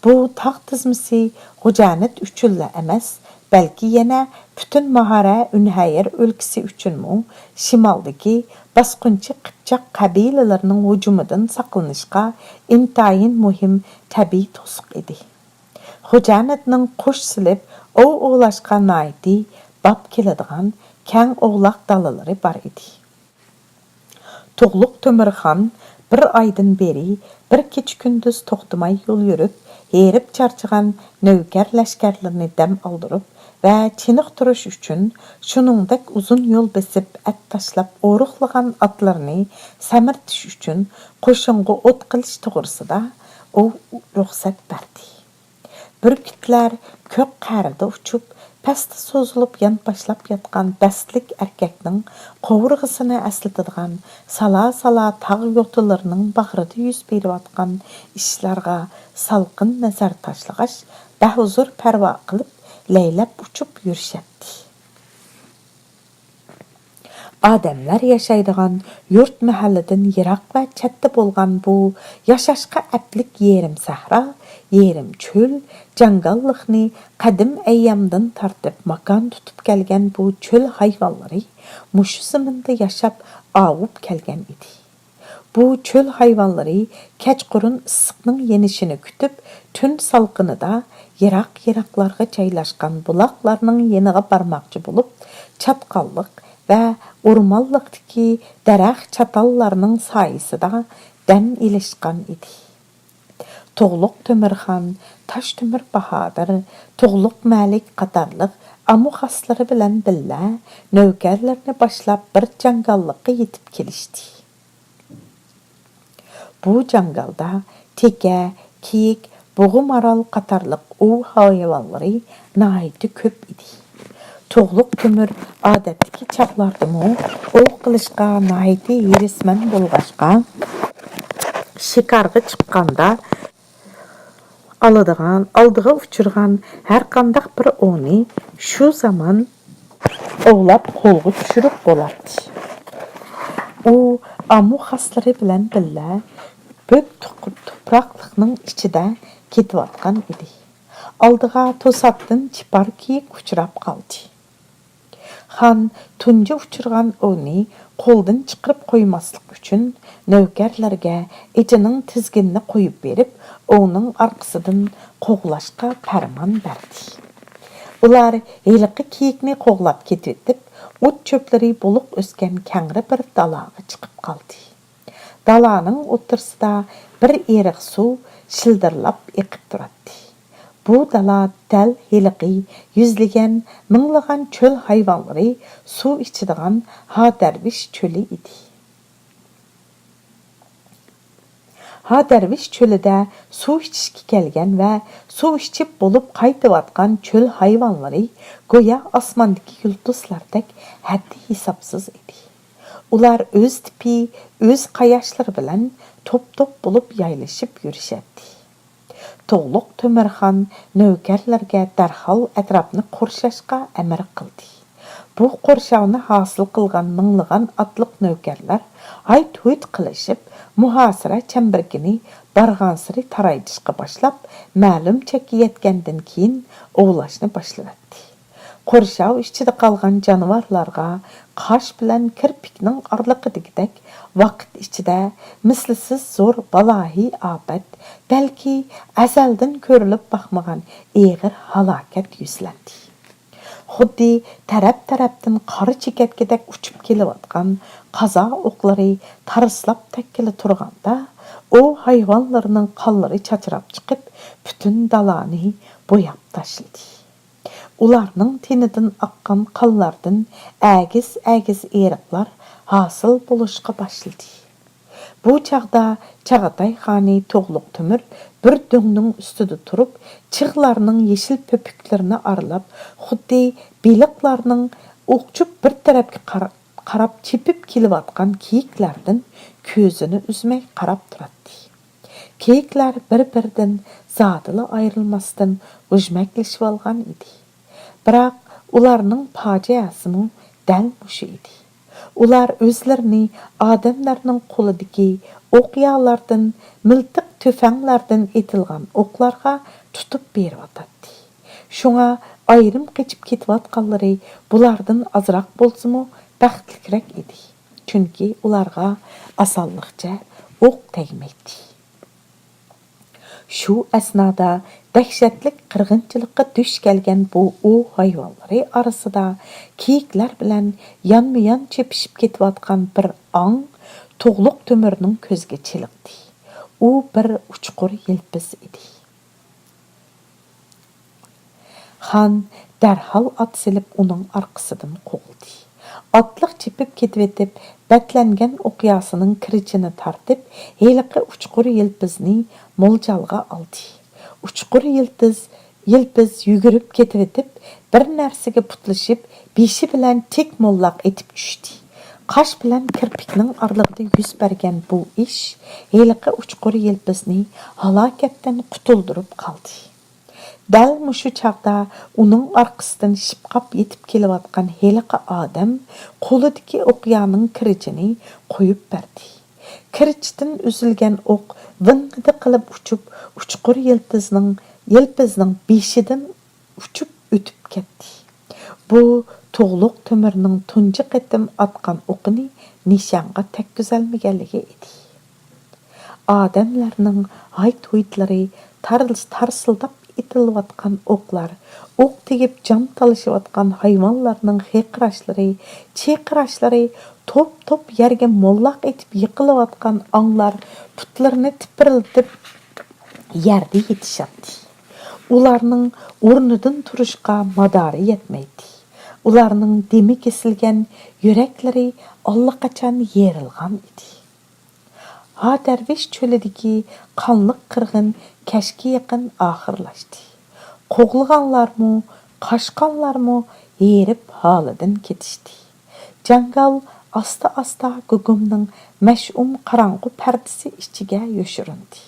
بۇ تاغ تىزمىسى خوجانىت ئۈچۈنلا ئەمەس، بەلكى يەنە پۈتۈن ماھارە ئۈنھەير ئۆلكىسى ئۈچۈنمۇ شىمالدىكى باسقۇنچى قىپچاق قەبىلىلىرىنىڭ ھۇجۇمىدىن ساقلىنىشقا ئىنتايىن مۇھىم تەبىئىي توسۇق ئىدى. خوجانىتنىڭ قۇش سېلىپ ئوۋ ئوۋلاشقا ناھايىتى باب كېلىدىغان كەڭ ئوغلاق دالىلىرى بار ئىدى. تۇغلۇق تۆمۈرخان بىر ئايدىن بېرى بىر كېچە-كۈندۈز توختىماي يول يۈرۈپ، ھېرىپ چارچىغان نۆكەر لەشكەرلىرىنى دەم ئالدۇرۇپ ۋە چېنىقتۇرۇش ئۈچۈن، شۇنىڭدەك ئۇزۇن يول بېسىپ، ئەت تاشلاپ ئورۇقلىغان ئاتلىرىنى سەمرىتىش ئۈچۈن قوشۇنغا ئوت قىلىش توغرىسىدا ئۇ رۇخسەت بەردى. بۈركۈتلەر كۆك قەرىدە ئۇچۇپ، پەستە سوزۇلۇپ يانپاشلاپ ياتقان بەستلىك ئەركەكنىڭ قوۋۇرغىسىنى ئەسلىتىدىغان سالا-سالا تاغ يوتىلىرىنىڭ باغرىدا يۈز بېرىۋاتقان ئىشلارغا سالقىن نەزەر تاشلىغاچ، بەھۇزۇر پەرۋا قىلىپ لەيلەپ ئۇچۇپ يۈرۈشەتتى. ئادەملەر ياشايدىغان يۇرت-مەھەللىدىن يىراق ۋە چەتتە بولغان بۇ ياشاشقا ئەپلىك يېرىم سەھرا، يېرىم چۆل جاڭگاللىقنى قەدىم ئەييامدىن تارتىپ ماكان تۇتۇپ كەلگەن بۇ چۆل ھايۋانلىرى مۇشۇ زېمىندا ياشاپ ئاۋۇپ كەلگەن ئىدى. بۇ چۆل ھايۋانلىرى كەچقۇرۇن ئىسسىقنىڭ يېنىشىنى كۈتۈپ، تۈن سالقىنىدا يىراق-يىراقلارغا جايلاشقان بۇلاقلارنىڭ يېنىغا بارماقچى بولۇپ، چاتقاللىق ۋە ئورمانلىقتىكى دەرەخ چاتانلارنىڭ سايىسىدا دەم ئېلىشقان ئىدى. تۇغلۇق تۆمۈرخان، تاشتۆمۈر باھادىر، تۇغلۇق مەلىك قاتارلىق ئامۇ خاسلىرى بىلەن بىللە نۆكەرلىرىنى باشلاپ بىر جاڭگاللىققا يېتىپ كېلىشتى. بۇ جاڭگالدا تېكە، كېيىك، بۇغا مارال قاتارلىق ئوۋ ھايۋانلىرى ناھايىتى كۆپ ئىدى. تۇغلۇق تۆمۈر ئادەتتىكى چاغلاردىمۇ ئوۋ قىلىشقا ناھايىتى ھېرىسمەن بولغاچقا، شىكارغا چىققاندا ئالىدىغان، ئالدىغا ئۇچرىغان ھەرقانداق بىر ئوۋنى شۇ زامان ئوۋلاپ قولغا چۈشۈرۈپ بولاتتى. ئۇ ئامۇ خاسلىرى بىلەن بىللە بۆك تۇق-، تۇپراقلىقنىڭ ئىچىدە كېتىۋاتقان ئىدى. ئالدىغا توساتتىن چىپار كېيىك ئۇچراپ قالدى. خان تۇنجى ئۇچرىغان ئوۋنى قولدىن چىقىرىپ قويماسلىق ئۈچۈن، نۆكەرلەرگە ئېچىنىڭ تىزگىنىنى قويۇپ بېرىپ، ئوۋنىڭ ئارقىسىدىن قوغلاشقا پەرمان بەردى. ئۇلار ھېلىقى كېيىكنى قوغلاپ كېتىۋېتىپ، ئوت-چۆپلىرى بولۇق ئۆسكەن كەڭرى بىر دالاغا چىقىپ قالدى. دالانىڭ ئوتتۇرىسىدا بىر ئېرىق سۇ شىلدىرلاپ ئېقىپ تۇراتتى. بۇ دالا دەل ھېلىقى يۈزلىگەن، مىڭلىغان چۆل ھايۋانلىرى سۇ ئىچىدىغان ھادەرۋىش چۆلى ئىدى. ھادەرۋىش چۆلىدە سۇ ئىچىشكە كەلگەن ۋە سۇ ئىچىپ بولۇپ قايتىۋاتقان چۆل ھايۋانلىرى گويا ئاسماندىكى يۇلتۇزلاردەك ھەددى ھېسابسىز ئىدى. ئۇلار ئۆز تىپى، ئۆز قاياشلىرى بىلەن توپ-توپ بولۇپ يايلىشىپ يۈرۈشەتتى. تۇغلۇق تۆمۈرخان نۆكەرلەرگە دەرھال ئەتراپنى قورشاشقا ئەمىر قىلدى. بۇ قورشاۋنى ھاسىل قىلغان مىڭلىغان ئاتلىق نۆكەرلەر ھايت-ھۇيت قىلىشىپ، مۇھاسىرە چەمبىرىكىنى بارغانسېرى تارايتىشقا باشلاپ، مەلۇم چەككە يەتكەندىن كېيىن ئوۋلاشنى باشلىۋەتتى. قورشاۋ ئىچىدە قالغان جانىۋارلارغا قاش بىلەن كىرپىكنىڭ ئارىلىقىدىكىدەك ۋاقىت ئىچىدە مىسلىسىز زور بالاھىي ئاپەت، بەلكى ئەزەلدىن كۆرۈلۈپ باقمىغان ئېغىر ھالاكەت يۈزلەندى. خۇددى تەرەپ-تەرەپتىن قارا چېكەتكىدەك ئۇچۇپ كېلىۋاتقان قازا ئوقلىرى تارسلاپ تەگكىلى تۇرغاندا، ئوۋ ھايۋانلىرىنىڭ قانلىرى چاچراپ چىقىپ، پۈتۈن دالانى بوياپ تاشلىدى. ئۇلارنىڭ تېنىدىن ئاققان قانلاردىن ئەگىز-ئەگىز ئېرىقلار ھاسىل بولۇشقا باشلىدى. بۇ چاغدا چاغاتاي خانى تۇغلۇق تۆمۈر بىر دۆڭنىڭ ئۈستىدە تۇرۇپ، چىغلارنىڭ يېشىل پۆپۈكلىرىنى ئارىلاپ، خۇددى بېلىقلارنىڭ ئوقچۇپ بىر تەرەپكە قارا-، قاراپ چېپىپ كېلىۋاتقان كېيىكلەردىن كۆزىنى ئۈزمەي قاراپ تۇراتتى. كېيىكلەر بىر-بىرىدىن زادىلا ئايرىلماستىن غۇژمەكلىشىۋالغان ئىدى. بىراق، ئۇلارنىڭ پاجىئەسىمۇ دەل مۇشۇ ئىدى. ئۇلار ئۆزلىرىنى ئادەملەرنىڭ قولىدىكى ئوقيالاردىن، مىلتىق تۈفەڭلەردىن ئېتىلغان ئوقلارغا تۇتۇپ بېرىۋاتاتتى. شۇڭا ئايرىم قېچىپ كېتىۋاتقانلىرى بۇلاردىن ئازراق بولسىمۇ بەختلىكرەك ئىدى. چۈنكى ئۇلارغا ئاسانلىقچە ئوق تەگمەيتتى. شۇ ئەسنادا دەھشەتلىك قىرغىنچىلىققا دۇچ كەلگەن بۇ ئوۋ ھايۋانلىرى ئارىسىدا كېيىكلەر بىلەن يانمۇيان چېپىشىپ كېتىۋاتقان بىر ئاڭ تۇغلۇق تۆمۈرنىڭ كۆزىگە چېلىقتى. ئۇ بىر ئۇچقۇر يىلپىز ئىدى. خان دەرھال ئات سېلىپ ئۇنىڭ ئارقىسىدىن قوغلىدى. ئاتلىق چېپىپ كېتىۋېتىپ، بەتلەنگەن ئوقياسىنىڭ كىرىچىنى تارتىپ، ھېلىقى ئۇچقۇر يىلپىزنى مولجالغا ئالدى. ئۇچقۇر يىلتىز، يىلپىز يۈگۈرۈپ كېتىۋېتىپ، بىر نەرسىگە پۇتلىشىپ، بېشى بىلەن تىك موللاق ئېتىپ چۈشتى. قاش بىلەن كىرپىكنىڭ ئارىلىقىدا يۈز بەرگەن بۇ ئىش ھېلىقى ئۇچقۇر يىلپىزنى ھالاكەتتىن قۇتۇلدۇرۇپ قالدى. دەل مۇشۇ چاغدا ئۇنىڭ ئارقىسىدىن شىپقاپ يېتىپ كېلىۋاتقان ھېلىقى ئادەم قولىدىكى ئوقيانىڭ كىرىچىنى قويۇپ بەردى. كىرىچتىن ئۈزۈلگەن ئوق ۋىڭغىدە قىلىپ ئۇچۇپ، ئۇچقۇر يىلتىزنىڭ، يىلپىزنىڭ بېشىدىن ئۇچۇپ ئۆتۈپ كەتتى. بۇ تۇغلۇق تۆمۈرنىڭ تۇنجى قېتىم ئاتقان ئوقىنى نىشانغا تەگكۈزەلمىگەنلىكى ئىدى. ئادەملەرنىڭ ھايت-ھۇيتلىرى، تار-، تارسىلداپ ئېتىلىۋاتقان ئوقلار، ئوق تېگىپ جان تالىشىۋاتقان ھايۋانلارنىڭ ھىقىراشلىرى، چىقىراشلىرى، توپ-توپ يەرگە موللاق ئېتىپ يىقىلىۋاتقان ئاڭلار پۇتلىرىنى تىپىرلىتىپ يەردە يېتىشاتتى. ئۇلارنىڭ ئورنىدىن تۇرۇشقا مادارى يەتمەيتتى. ئۇلارنىڭ دېمى كېسىلگەن، يۈرەكلىرى ئاللىقاچان يېرىلغان ئىدى. ھادەرۋىش چۆلىدىكى قانلىق قىرغىن كەچكە يېقىن ئاخىرلاشتى. قوغلىغانلارمۇ، قاچقانلارمۇ ھېرىپ ھالىدىن كېتىشتى. جاڭگال ئاستا-ئاستا گۇگۇمنىڭ مەشئۇم قاراڭغۇ پەردىسى ئىچىگە يوشۇرۇندى.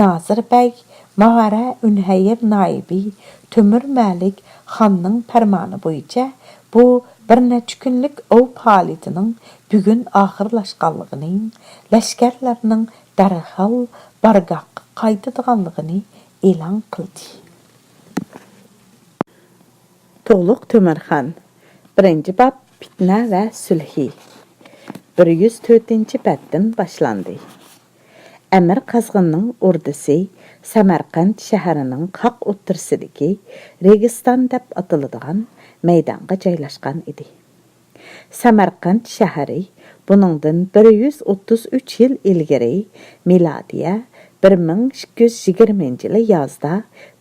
نازىر بەگ، ماھارە ئۈنھەيىر نايىبى تۆمۈر مەلىك خاننىڭ پەرمانى بويىچە بۇ بىر نەچچە كۈنلۈك ئوۋ پائالىيىتىنىڭ بۈگۈن ئاخىرلاشقانلىقىنى، لەشكەرلەرنىڭ دەرھال بارگاھقا قايتىدىغانلىقىنى ئېلان قىلدى. تۇغلۇق تۆمۈرخان. بىرىنچى باب، پىتنە ۋە سۈلھى. بىر يۈز تۆتىنچى بەتتىن باشلاندى. ئەمىر قازغىننىڭ ئوردىسى سەمەرقەنت شەھىرىنىڭ قاق ئوتتۇرىسىدىكى رېگىستان دەپ ئاتىلىدىغان مەيدانغا جايلاشقان ئىدى. سەمەرقەنت شەھىرى بۇنىڭدىن بىر يۈز ئوتتۇز ئۈچ يىل ئىلگىرى، مىلادىيە بىر مىڭ ئىككى يۈز يىگىرمىنچى يىلى يازدا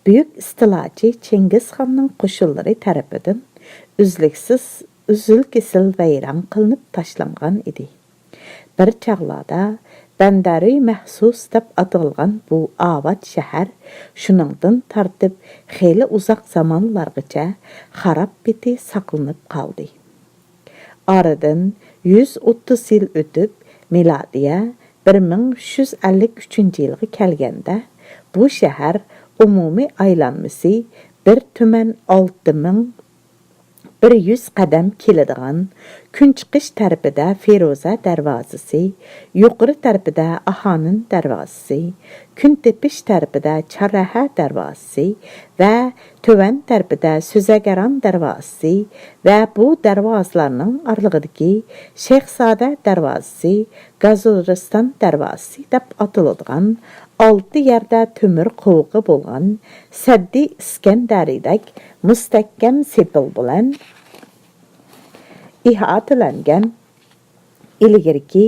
بۈيۈك ئىستىلاچى چىڭگىزخاننىڭ قوشۇنلىرى تەرىپىدىن ئۈزلۈكسىز، ئۈزۈل-كېسىل ۋەيران قىلىنىپ تاشلانغان ئىدى. بىر چاغلاردا بەندەرى مەخسۇس دەپ ئاتالغان بۇ ئاۋات شەھەر شۇنىڭدىن تارتىپ خېلى ئۇزاق زامانلارغىچە خاراب پېتى ساقلىنىپ قالدى. ئارىدىن يۈز ئوتتۇز يىل ئۆتۈپ، مىلادىيە بىر مىڭ ئۈچ يۈز ئەللىك ئۈچىنچى يىلغا كەلگەندە، بۇ شەھەر ئومۇمىي ئايلانمىسى بىر تۈمەن ئالتە مىڭ بىر يۈز قەدەم كېلىدىغان، كۈنچىقىش تەرىپىدە فىرۇزە دەرۋازىسى، يۇقىرى تەرىپىدە ئاھانىن دەرۋازىسى، كۈنتېپىش تەرىپىدە چارەھە دەرۋازىسى ۋە تۆۋەن تەرىپىدە سۆزەگەران دەرۋازىسى ۋە بۇ دەرۋازىلارنىڭ ئارىلىقىدىكى شەيخزادە دەرۋازىسى، گازۇرىستان دەرۋازىسى دەپ ئاتىلىدىغان ئالتە يەردە تۆمۈر قوۋۇقى بولغان سەددى ئىسكەندەرىدەك مۇستەھكەم سېپىل بىلەن ئىھاتىلەنگەن ئىلگىرىكى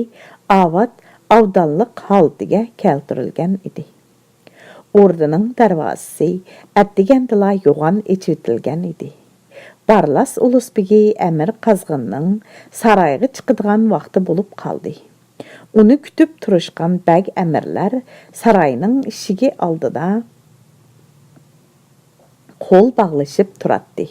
ئاۋات ئابدانلىق ھالىتىگە كەلتۈرۈلگەن ئىدى. ئوردىنىڭ دەرۋازىسى ئەتىگەندىلا يوغان ئېچىۋېتىلگەن ئىدى. بارلاس ئۇلۇس بېگى ئەمىر قازغىننىڭ سارايغا چىقىدىغان ۋاقتى بولۇپ قالدى. ئۇنى كۈتۈپ تۇرۇشقان بەگ ئەمىرلەر ساراينىڭ ئىشىكى ئالدىدا قول باغلىشىپ تۇراتتى.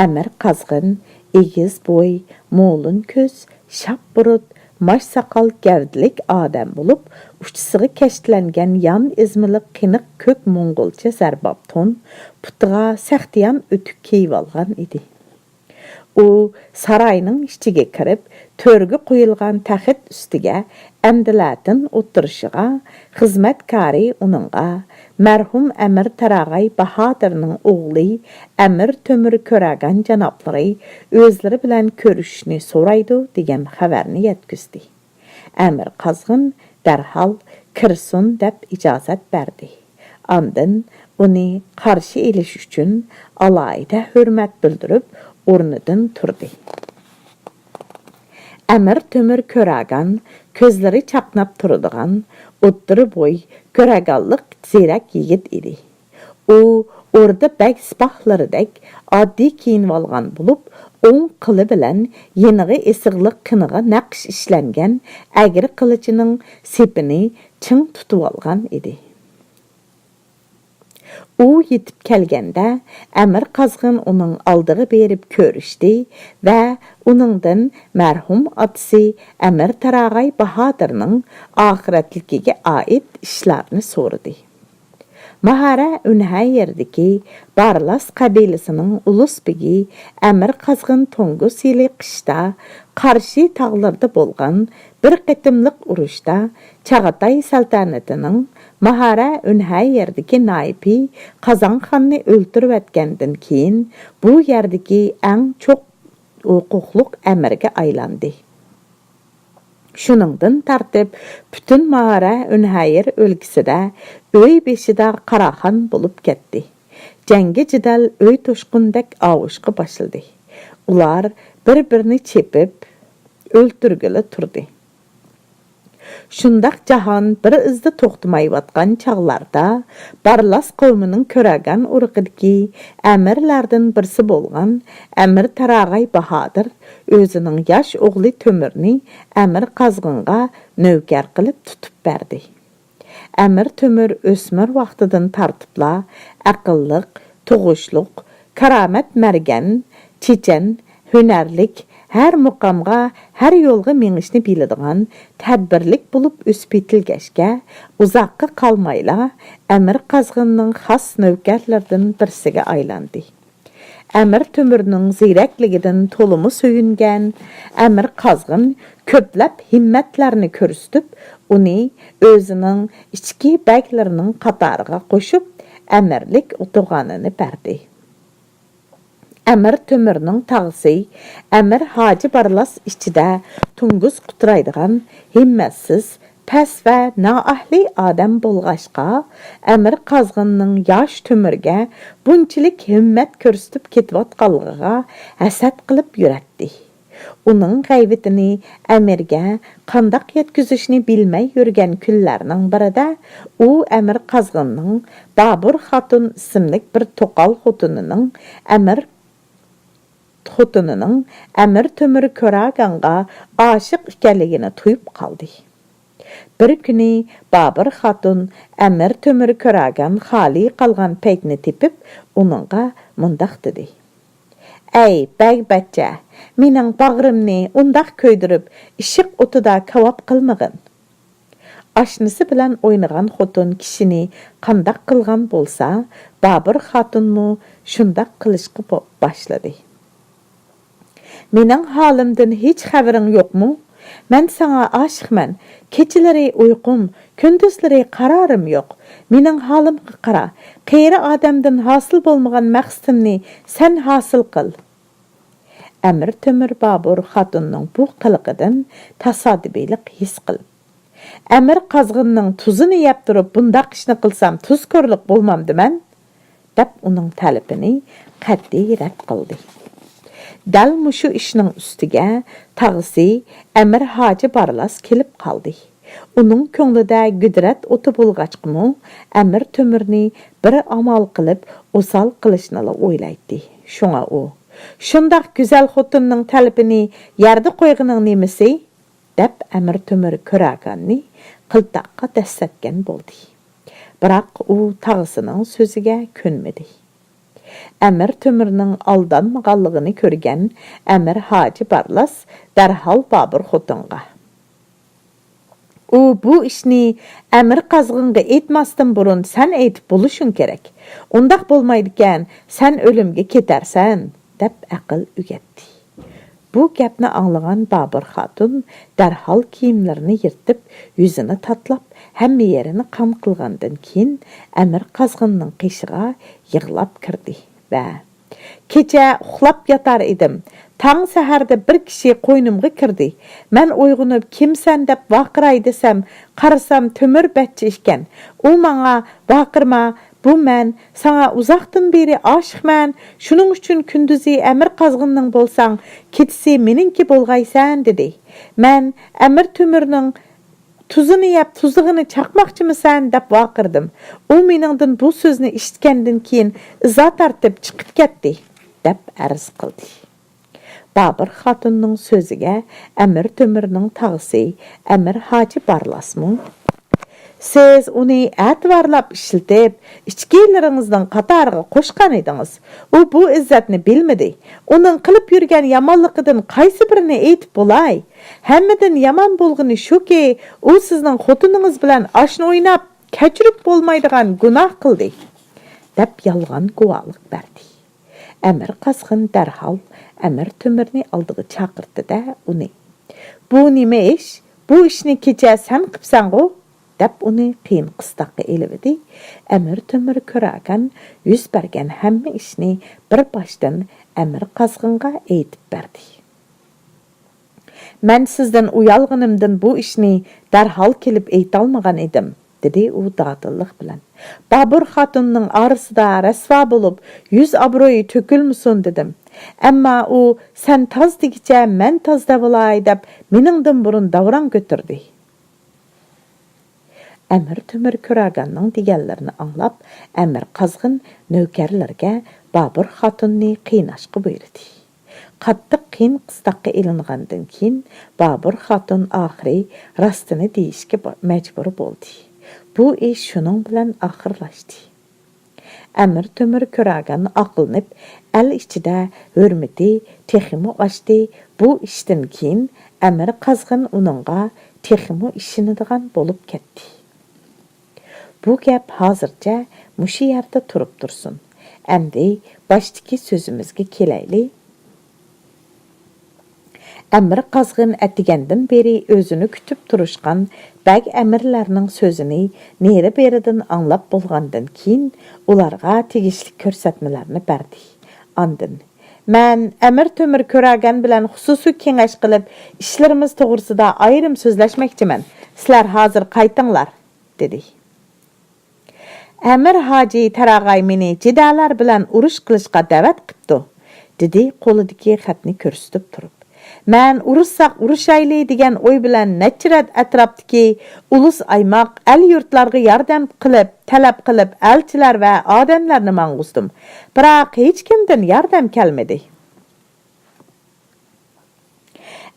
ئەمىر قازغىن، ئېگىز بوي، مولۇن كۆز، شاپ بۇرۇت، ماش ساقال گەۋدىلىك ئادەم بولۇپ، ئۇچىسىغا كەشتىلەنگەن يان ئېزمىلىق قېنىق كۆك موڭغۇلچە زەرباب تون، پۇتىغا سەختىيان ئۆتۈك كىيىۋالغان ئىدى. ئۇ ساراينىڭ ئىچىگە كىرىپ، تۆرگە قويۇلغان تەخت ئۈستىگە ئەمدىلەتىن ئولتۇرۇشىغا، خىزمەتكارى ئۇنىڭغا، مەرھۇم ئەمىر تاراغاي باھادىرنىڭ ئوغلى ئەمىر تۆمۈر كۆرەگان جانابلىرى ئۆزلىرى بىلەن كۆرۈشۈشنى سورايدۇ، دېگەن خەۋەرنى يەتكۈزدى. ئەمىر قازغىن دەرھال كىرسۇن دەپ ئىجازەت بەردى. ئاندىن ئۇنى قارشى ئېلىش ئۈچۈن ئالاھىدە ھۆرمەت بىلدۈرۈپ ئورنىدىن تۇردى. ئەمىر تۆمۈر كۆراگان، كۆزلىرى چاقناپ تۇرىدىغان، ئوتتۇرا بوي، كۆراگانلىق زېرەك يىگىت ئىدى. ئۇ ئوردا بەگ سىپاھلىرىدەك ئاددىي كىيىنىۋالغان بولۇپ، ئوڭ قولى بىلەن يېنىغا ئېسىقلىق قىنىغا نەقىش ئىشلەنگەن ئەگرى قىلىچىنىڭ سېپىنى چىڭ تۇتۇۋالغان ئىدى. ئۇ يېتىپ كەلگەندە، ئەمىر قازغىن ئۇنىڭ ئالدىغا بېرىپ كۆرۈشتى ۋە ئۇنىڭدىن مەرھۇم ئاتىسى ئەمىر تاراغاي باھادىرنىڭ ئاخىرەتلىكىگە ئائىت ئىشلارنى سورىدى. ماھارە ئۈنھەيىردىكى بارلاس قەبىلىسىنىڭ ئۇلۇس بېگى ئەمىر قازغىن توڭگۇس يىلى قىشتا قارشى تاغلىرىدا بولغان بىر قېتىملىق ئۇرۇشتا چاغاتاي سەلتەنىتىنىڭ ماھارە ئۈنھەيىردىكى نايىپى قازانخاننى ئۆلتۈرۈۋەتكەندىن كېيىن، بۇ يەردىكى ئەڭ چوڭ ھوقۇقلۇق ئەمىرگە ئايلاندى. شۇنىڭدىن تارتىپ، پۈتۈن ماھارە ئۈنھەيىر ئۆلكىسىدە ئۆي بېشىدا قاراخان بولۇپ كەتتى. جەڭگى جېدەل ئۆي توشقۇندەك ئاۋۇشقا باشلىدى. ئۇلار بىر-بىرىنى چېپىپ، ئۆلتۈرگىلى تۇردى. شۇنداق جاھان بىر ئىزدا توختىمايۋاتقان چاغلاردا، بارلاس قەۋمىنىڭ كۆرەگەن ئۇرۇقىدىكى ئەمىرلەردىن بىرسى بولغان ئەمىر تاراغاي باھادىر ئۆزىنىڭ ياش ئوغلى تۆمۈرنى ئەمىر قازغىنغا نۆكەر قىلىپ تۇتۇپ بەردى. ئەمىر تۆمۈر ئۆسمۈر ۋاقتىدىن تارتىپلا ئەقىللىق، تۇغۇشلۇق، كارامەت مەرگەن، چېچەن، ھۈنەرلىك، ھەر مۇقامغا، ھەر يولغا مېڭىشنى بىلىدىغان، تەدبىرلىك بولۇپ ئۆسۈپ يېتىلگەچكە، ئۇزاققا قالمايلا ئەمىر قازغىننىڭ خاس نۆكەرلىرىدىن بىرسىگە ئايلاندى. ئەمىر تۆمۈرنىڭ زېرەكلىكىدىن تولىمۇ سۆيۈنگەن ئەمىر قازغىن كۆپلەپ ھىممەتلەرنى كۆرسىتىپ، ئۇنى ئۆزىنىڭ ئىچكى بەگلىرىنىڭ قاتارىغا قوشۇپ، ئەمىرلىك ئۇتۇغانىنى بەردى. ئەمىر تۆمۈرنىڭ تاغىسى ئەمىر ھاجى بارلاس ئىچىدە توڭگۇز قۇترايدىغان ھىممەتسىز، پەس ۋە نائەھلى ئادەم بولغاچقا، ئەمىر قازغىننىڭ ياش تۆمۈرگە بۇنچىلىك ھىممەت كۆرسىتىپ كېتىۋاتقانلىقىغا ھەسەت قىلىپ يۈرەتتى. ئۇنىڭ غەيۋىتىنى ئەمىرگە قانداق يەتكۈزۈشنى بىلمەي يۈرگەن كۈنلەرنىڭ بىرىدە، ئۇ ئەمىر قازغىننىڭ بابۇر خاتۇن ئىسىملىك بىر توقال خوتۇنىنىڭ ئەمىر خوتۇنىنىڭ ئەمىر تۆمۈر كۆراگانغا ئاشىق ئىكەنلىكىنى تۇيۇپ قالدى. بىر كۈنى بابۇر خاتۇن ئەمىر تۆمۈر كۆراگان خالىي قالغان پەيتنى تېپىپ، ئۇنىڭغا مۇنداق دېدى: «ئەي بەگ بەچچە، مېنىڭ باغرىمنى ئۇنداق كۆيدۈرۈپ، ئىششىق ئوتىدا كاۋاپ قىلمىغىن.» ئاشنىسى بىلەن ئوينىغان خوتۇن كىشىنى قانداق قىلغان بولسا، بابۇر خاتۇنمۇ شۇنداق قىلىشقا بو-، باشلىدى. «مېنىڭ ھالىمدىن ھېچ خەۋىرىڭ يوقمۇ؟ مەن ساڭا ئاشىقمەن. كېچىلىرى ئۇيقۇم، كۈندۈزلىرى قارارىم يوق. مېنىڭ ھالىمغا قارا، قېرى ئادەمدىن ھاسىل بولمىغان مەقسىتىمنى سەن ھاسىل قىل.» ئەمىر تۆمۈر بابۇر خاتۇننىڭ بۇ قىلىقىدىن تاسادىپىيلىق ھېس قىلىپ، «ئەمىر قازغىننىڭ تۇزىنى يەپ تۇرۇپ بۇنداق ئىشنى قىلسام تۇزكورلۇق بولمامدىمەن؟» دەپ ئۇنىڭ تەلىپىنى قەتئىي رەت قىلدى. دەل مۇشۇ ئىشنىڭ ئۈستىگە تاغىسى ئەمىر ھاجى بارلاس كېلىپ قالدى. ئۇنىڭ كۆڭلىدە گۈدرەت ئوتى بولغاچقىمۇ، ئەمىر تۆمۈرنى بىر ئامال قىلىپ ئوسال قىلىشنىلا ئويلايتتى. شۇڭا ئۇ، «شۇنداق گۈزەل خوتۇننىڭ تەلىپىنى يەردە قويغىنىڭ نېمىسى؟» دەپ ئەمىر تۆمۈر كۆراگاننى قىلتاققا دەسسەتكەن بولدى. بىراق ئۇ تاغىسىنىڭ سۆزىگە كۆنمىدى. ئەمىر تۆمۈرنىڭ ئالدانمىغانلىقىنى كۆرگەن ئەمىر ھاجى بارلاس دەرھال بابۇر خوتۇنغا، «ئۇ بۇ ئىشنى ئەمىر قازغىنغا ئېيتماستىن بۇرۇن سەن ئېيتىپ بولۇشۇڭ كېرەك. ئۇنداق بولمايدىكەن، سەن ئۆلۈمگە كېتەرسەن.» دەپ ئەقىل ئۆگەتتى. بۇ گەپنى ئاڭلىغان بابۇر خاتۇن دەرھال كىيىملىرىنى يىرتىپ، يۈزىنى تاتلاپ، ھەممە يېرىنى قان قىلغاندىن كېيىن، ئەمىر قازغىننىڭ قېشىغا يىغلاپ كىردى ۋە، «كېچە ئۇخلاپ ياتار ئىدىم. تاڭ سەھەردە بىر كىشى قوينۇمغا كىردى. مەن ئويغىنىپ، كىمسەن دەپ ۋارقىراي دېسەم، قارىسام تۆمۈر بەچچە ئىكەن. ئۇ ماڭا، ۋارقىرىما، بۇ مەن، ساڭا ئۇزاقتىن بېرى ئاشىقمەن، شۇنىڭ ئۈچۈن كۈندۈزى ئەمىر قازغىننىڭ بولساڭ، كېچىسى مېنىڭكى بولغايسەن، دېدى. مەن ئەمىر تۆمۈرنىڭ تۇزىنى يەپ، تۇزلىغىنى چاقماقچىمىسەن؟ دەپ ۋارقىرىدىم. ئۇ مېنىڭدىن بۇ سۆزنى ئىشىتكەندىن كېيىن ئىزا تارتىپ چىقىپ كەتتى، دەپ ئەرز قىلدى. بابۇر خاتۇننىڭ سۆزىگە ئەمىر تۆمۈرنىڭ تاغىسى ئەمىر ھاجى بارلاسمۇ؟ سىز ئۇنى ئەتىۋارلاپ ئىشلىتىپ، ئىچكىرىلىرىڭىزنىڭ قاتارىغا قوشقان ئىدىڭىز. ئۇ بۇ ئىززەتنى بىلمىدى. ئۇنىڭ قىلىپ يۈرگەن يامانلىقىدىن قايسى بىرىنى ئېيتىپ بولاي؟ ھەممىدىن يامان بولغىنى شۇكى، ئۇ سىزنىڭ خوتۇنىڭىز بىلەن ئاشنا ئويناپ، كەچۈرۈپ بولمايدىغان گۇناھ قىلدى، دەپ يالغان گۇۋاھلىق بەردى. ئەمىر قازغىن دەرھال ئەمىر تۆمۈرنى ئالدىغا چاقىرتتى-دە، ئۇنى، بۇ نېمە ئىش؟ بۇ ئىشنى كېچە سەن قىپسەنغۇ؟ دەپ ئۇنى قىيىن قىستاققا ئېلىۋىدى. ئەمىر تۆمۈر كۆرەگەن يۈز بەرگەن ھەممە ئىشنى بىر باشتىن ئەمىر قازغىنغا ئېيتىپ بەردى. مەن سىزدىن ئۇيالغىنىمدىن بۇ ئىشنى دەرھال كېلىپ ئېيتالمىغان ئىدىم، دېدى ئۇ دادىللىق بىلەن. بابۇر خاتۇننىڭ ئارىسىدا رەسۋا بولۇپ، يۈز ئابرۇيى تۆكۈلمىسۇن دېدىم. ئەمما ئۇ، سەن تاز دېگۈچە مەن تاز دەۋالاي دەپ، مېنىڭدىن بۇرۇن داۋراڭ كۆتۈردى. ئەمىر تۆمۈر كۆرەگەننىڭ دېگەنلىرىنى ئاڭلاپ، ئەمىر قازغىن نۆكەرلىرىگە بابۇر خاتۇننى قىيناشقا بۇيرۇدى. قاتتىق قىيىن قىستاققا ئېلىنغاندىن كېيىن، بابۇر خاتۇن ئاخىرى راستىنى دېيىشكە با-، مەجبۇر بولدى. بۇ ئىش شۇنىڭ بىلەن ئاخىرلاشتى. ئەمىر تۆمۈر كۆرەگەن ئاقلىنىپ، ئەل ئىچىدە ھۆرمىتى تېخىمۇ ئاشتى. بۇ ئىشتىن كېيىن ئەمىر قازغىن ئۇنىڭغا تېخىمۇ ئىشىنىدىغان بولۇپ كەتتى. بۇ گەپ ھازىرچە مۇشۇ يەردە تۇرۇپ تۇرسۇن. ئەمدى باشتىكى سۆزىمىزگە كېلەيلى. ئەمىر قازغىن ئەتىگەندىن بېرى ئۆزىنى كۈتۈپ تۇرۇشقان بەگ ئەمىرلەرنىڭ سۆزىنى نېرى-بېرىدىن ئاڭلاپ بولغاندىن كېيىن، ئۇلارغا تېگىشلىك كۆرسەتمىلەرنى بەردى. ئاندىن، مەن ئەمىر تۆمۈر كۆرەگەن بىلەن خۇسۇسىي كېڭەش قىلىپ، ئىشلىرىمىز توغرىسىدا ئايرىم سۆزلەشمەكچىمەن. سىلەر ھازىر قايتىڭلار، دېدى. ئەمىر ھاجى تاراغاي مېنى جىدەلەر بىلەن ئۇرۇش قىلىشقا دەۋەت قىپتۇ، دېدى قولىدىكى خەتنى كۆرسىتىپ تۇرۇپ. مەن ئۇرۇشساق ئۇرۇشايلى دېگەن ئوي بىلەن نەچچە رەت ئەتراپتىكى ئۇلۇس ئايماق، ئەل يۇرتلارغا ياردەم قىلىپ، تەلەپ قىلىپ، ئەلچىلەر ۋە ئادەملەرنى ماڭغۇزدۇم. بىراق ھېچكىمدىن ياردەم كەلمىدى.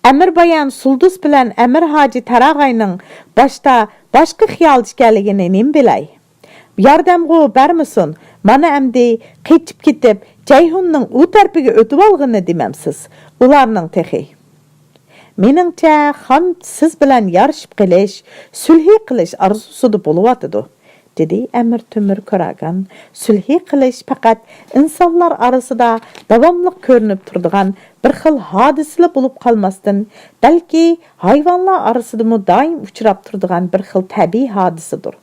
ئەمىر بايان سۇلدۇس بىلەن ئەمىر ھاجى تاراغاينىڭ باشتا باشقا خىيالدا ئىكەنلىكىنى نېمە بىلەي؟ ياردەمغۇ بەرمىسۇن، مانا ئەمدى قېچىپ كېتىپ، جەيھۇننىڭ ئۇ تەرىپىگە ئۆتۈۋالغىنىنى دېمەمسىز؟ ئۇلارنىڭ تېخى. مېنىڭچە، خان سىز بىلەن يارىشىپ قېلىش، سۈلھى قىلىش ئارزۇسىدا بولۇۋاتىدۇ. دېدى ئەمىر تۆمۈر كۆرەگەن. سۈلھى قىلىش پەقەت ئىنسانلار ئارىسىدا داۋاملىق كۆرۈنۈپ تۇرىدىغان بىر خىل ھادىسىلا بولۇپ قالماستىن، بەلكى ھايۋانلار ئارىسىدىمۇ دائىم ئۇچراپ تۇرىدىغان بىر خىل تەبىئىي ھادىسىدۇر.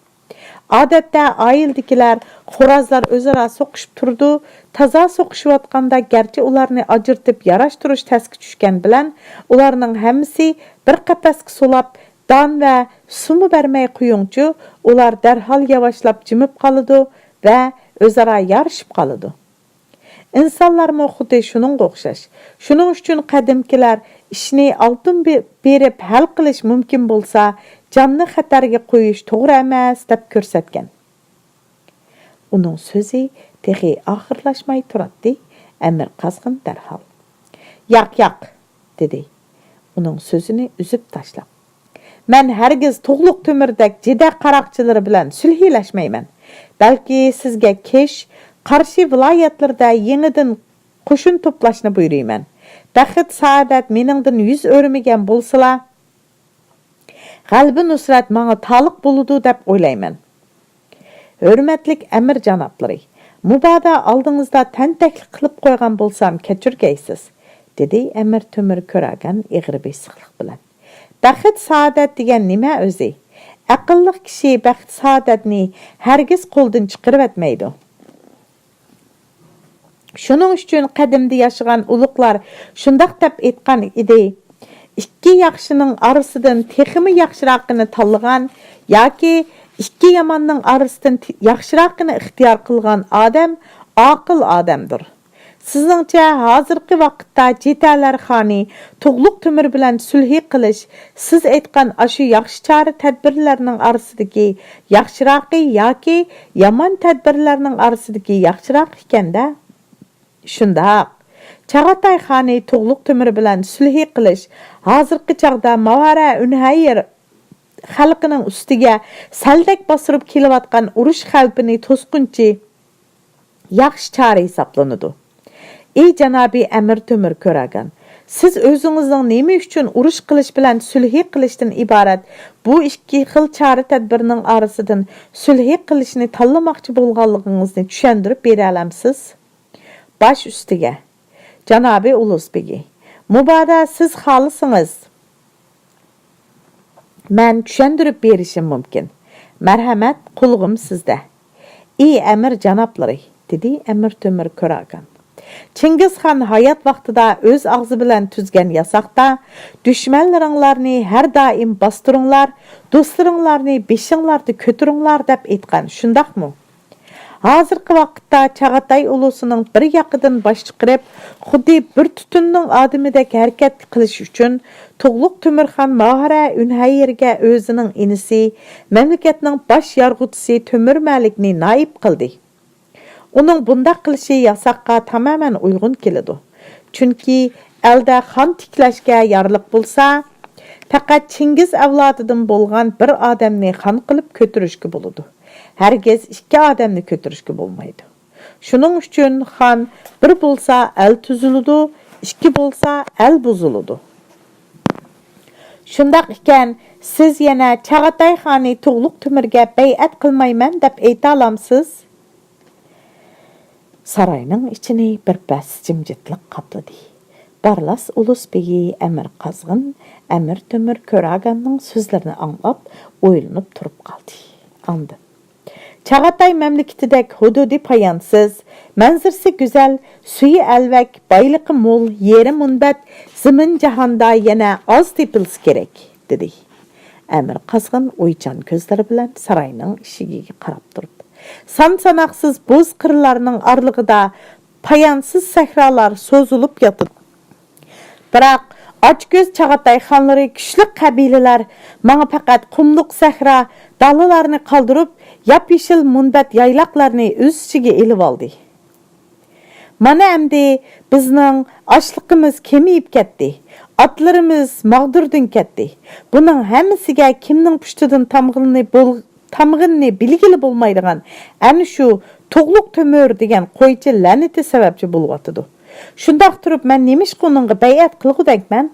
ئادەتتە ئائىلىدىكىلەر، خورازلار ئۆزئارا سوقۇشۇپ تۇرىدۇ. تازا سوقۇشۇۋاتقاندا گەرچە ئۇلارنى ئاجرىتىپ ياراشتۇرۇش تەسكە چۈشكەن بىلەن، ئۇلارنىڭ ھەممىسى بىر قەپەسكە سولاپ، دان ۋە سۇمۇ بەرمەي قويۇڭچۇ، ئۇلار دەرھال ياۋاشلاپ جىمىپ قالىدۇ ۋە ئۆزئارا يارىشىپ قالىدۇ. ئىنسانلارمۇ خۇددى شۇنىڭغا ئوخشاش. شۇنىڭ ئۈچۈن قەدىمكىلەر ئىشنى ئالتۇن بېرىپ ھەل قىلىش مۇمكىن بولسا، جاننى خەتەرگە قويۇش توغرا ئەمەس، دەپ كۆرسەتكەن. ئۇنىڭ سۆزى تېخى ئاخىرلاشماي تۇراتتى، ئەمىر قازغىن دەرھال، ياق، ياق، دېدى، ئۇنىڭ سۆزىنى ئۈزۈپ تاشلاپ. مەن ھەرگىز تۇغلۇق تۆمۈردەك جىدە قاراقچىلىرى بىلەن سۈلھىلەشمەيمەن. بەلكى سىزگە كېش، قارشى ۋىلايەتلىرىدە يېڭىدىن قوشۇن توپلاشنى بۇيرۇيمەن. بەخت، سائادەت مېنىڭدىن يۈز ئۆرمىگەن بولسىلا، غەلىبە، نۇسرەت ماڭا تالىق بولىدۇ دەپ ئويلايمەن. ھۆرمەتلىك ئەمىر جانابلىرى، مۇبادا ئالدىڭىزدا تەنتەكلىك قىلىپ قويغان بولسام كەچۈرگەيسىز، دېدى ئەمىر تۆمۈر كۆرەگەن ئېغىر بېسىقلىق بىلەن. بەخت، سائادەت دېگەن نېمە ئۆزى؟ ئەقىللىق كىشى بەخت، سائادەتنى ھەرگىز قولدىن چىقىرىۋەتمەيدۇ. شۇنىڭ ئۈچۈن قەدىمدە ياشىغان ئۇلۇغلار شۇنداق دەپ ئېيتقان ئىدى، ئىككى ياخشىنىڭ ئارىسىدىن تېخىمۇ ياخشىراقىنى تاللىغان ياكى ئىككى ياماننىڭ ئارىسىدىن ت-، ياخشىراقىنى ئىختىيار قىلغان ئادەم ئاقىل ئادەمدۇر. سىزنىڭچە، ھازىرقى ۋاقىتتا جىتەلەر خانى تۇغلۇق تۆمۈر بىلەن سۈلھى قىلىش، سىز ئېيتقان ئاشۇ ياخشى چارە-تەدبىرلەرنىڭ ئارىسىدىكى ياخشىراقى ياكى يامان تەدبىرلەرنىڭ ئارىسىدىكى ياخشىراق ئىكەن-دە؟ شۇنداق. چاغاتاي خانى تۇغلۇق تۆمۈر بىلەن سۈلھى قىلىش ھازىرقى چاغدا ماۋارا ئۈنھەير خەلقىنىڭ ئۈستىگە سەلدەك باستۇرۇپ كېلىۋاتقان ئۇرۇش خەۋپىنى توسقۇنچى ياخشى چارە ھېسابلىنىدۇ. ئى جانابىي ئەمىر تۆمۈر كۆرەگەن، سىز ئۆزىڭىزنىڭ نېمە ئۈچۈن ئۇرۇش قىلىش بىلەن سۈلھى قىلىشتىن ئىبارەت بۇ ئىككى خىل چارە-تەدبىرنىڭ ئارىسىدىن سۈلھى قىلىشنى تاللىماقچى بولغانلىقىڭىزنى چۈشەندۈرۈپ بېرەلەمسىز؟ باش ئۈستىگە. جانابىي ئۇلۇس بېگى، مۇبادا سىز خالىسىڭىز، مەن چۈشەندۈرۈپ بېرىشىم مۇمكىن. مەرھەمەت، قۇلىقىم سىزدە. ئى ئەمىر جانابلىرى، دېدى ئەمىر تۆمۈر كۆراگان. چىڭگىزخان ھايات ۋاقتىدا ئۆز ئاغزى بىلەن تۈزگەن ياساقتا، دۈشمەنلىرىڭلارنى ھەر دائىم باستۇرۇڭلار، دوستلىرىڭلارنى بېشىڭلاردا كۆتۈرۈڭلار دەپ ئېيتقان، شۇنداقمۇ؟ ھازىرقى ۋاقىتتا چاغاتاي ئۇلۇسىنىڭ بىر ياقىدىن باش چىقىرىپ، خۇددى بىر تۈتۈننىڭ ئادىمىدەك ھەرىكەت قىلىش ئۈچۈن، تۇغلۇق تۆمۈرخان ماھارە ئۈنھەيىرگە ئۆزىنىڭ ئىنىسى، مەملىكەتنىڭ باش يارغۇچىسى تۆمۈر مەلىكنى نائىب قىلدى. ئۇنىڭ بۇنداق قىلىشى ياساققا تامامەن ئۇيغۇن كېلىدۇ. چۈنكى ئەلدە خان تىكلەشكە يارلىق بولسا، پەقەت چىڭگىز ئەۋلادىدىن بولغان بىر ئادەمنى خان قىلىپ كۆتۈرۈشكە بولىدۇ. ھەرگىز ئىككى ئادەمنى كۆتۈرۈشكە بولمايدۇ. شۇنىڭ ئۈچۈن خان بىر بولسا ئەل تۈزۈلىدۇ، ئىككى بولسا ئەل بۇزۇلىدۇ. شۇنداق ئىكەن، سىز يەنە چاغاتاي خانى تۇغلۇق تۆمۈرگە بەيئەت قىلمايمەن دەپ ئېيتالامسىز؟ ساراينىڭ ئىچىنى بىر پەس جىمجىتلىق قاپلىدى. بارلاس ئۇلۇس بېگى ئەمىر قازغىن، ئەمىر تۆمۈر كۆراگاننىڭ سۆزلىرىنى ئاڭلاپ ئويلىنىپ تۇرۇپ قالدى. ئاندىن، چاغاتاي مەملىكىتىدەك ھۇدۇدى پايانسىز، مەنزىرىسى گۈزەل، سۈيى ئەلۋەك، بايلىقى مول، يېرى مۇنبەت زېمىن جاھاندا يەنە ئاز تېپىلسا كېرەك، دېدى. ئەمىر قازغىن ئويچان كۆزلىرى بىلەن ساراينىڭ ئىشىكىگە قاراپ تۇرۇپ، سان-ساناقسىز بوز قىرلارنىڭ ئارىلىقىدا پايانسىز سەھرالار سوزۇلۇپ ياتىدۇ. بىراق، ئاچكۆز چاغاتاي خانلىرى كۈچلۈك قەبىلىلەر ماڭا پەقەت قۇملۇق سەھرا، دالىلارنى قالدۇرۇپ، ياپيېشىل مۇنبەت يايلاقلارنى ئۆز ئىچىگە ئېلىۋالدى. مانا ئەمدى بىزنىڭ ئاشلىقىمىز كېمىيىپ كەتتى، ئاتلىرىمىز ماغدۇردىن كەتتى. بۇنىڭ ھەممىسىگە كىمنىڭ پۇشتىدىن تامغىنى بول-، تامغىنىنى بىلگىلى بولمايدىغان ئەنە شۇ تۇغلۇق تۆمۈر دېگەن قويچى لەنىتى سەۋەبچى بولۇۋاتىدۇ. شۇنداق تۇرۇپ، مەن نېمىشقا ئۇنىڭغا بەيئەت قىلغۇدەكمەن؟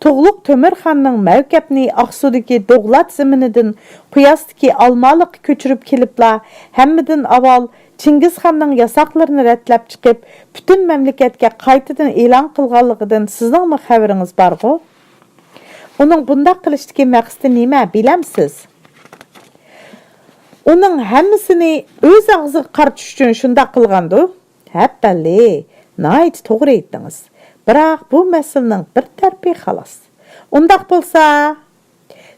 تۇغلۇق تۆمۈرخاننىڭ مەۋكەپنى ئاقسۇدىكى دوغلات زېمىنىدىن قۇياستىكى ئالمالىققا كۆچۈرۈپ كېلىپلا، ھەممىدىن ئاۋۋال چىڭگىزخاننىڭ ياساقلىرىنى رەتلەپ چىقىپ، پۈتۈن مەملىكەتكە قايتىدىن ئېلان قىلغانلىقىدىن سىزنىڭمۇ خەۋىرىڭىز بارغۇ؟ ئۇنىڭ بۇنداق قىلىشتىكى مەقسىتى نېمە، بىلەمسىز؟ ئۇنىڭ ھەممىسىنى ئۆز ئاغزىغا قارىتىش ئۈچۈن شۇنداق قىلغاندۇ؟ ھەپپەللى، ناھايىتى توغرا ئېيتتىڭىز. بىراق بۇ مەسىلىنىڭ بىر تەرىپى خالاس. ئۇنداق بولسا،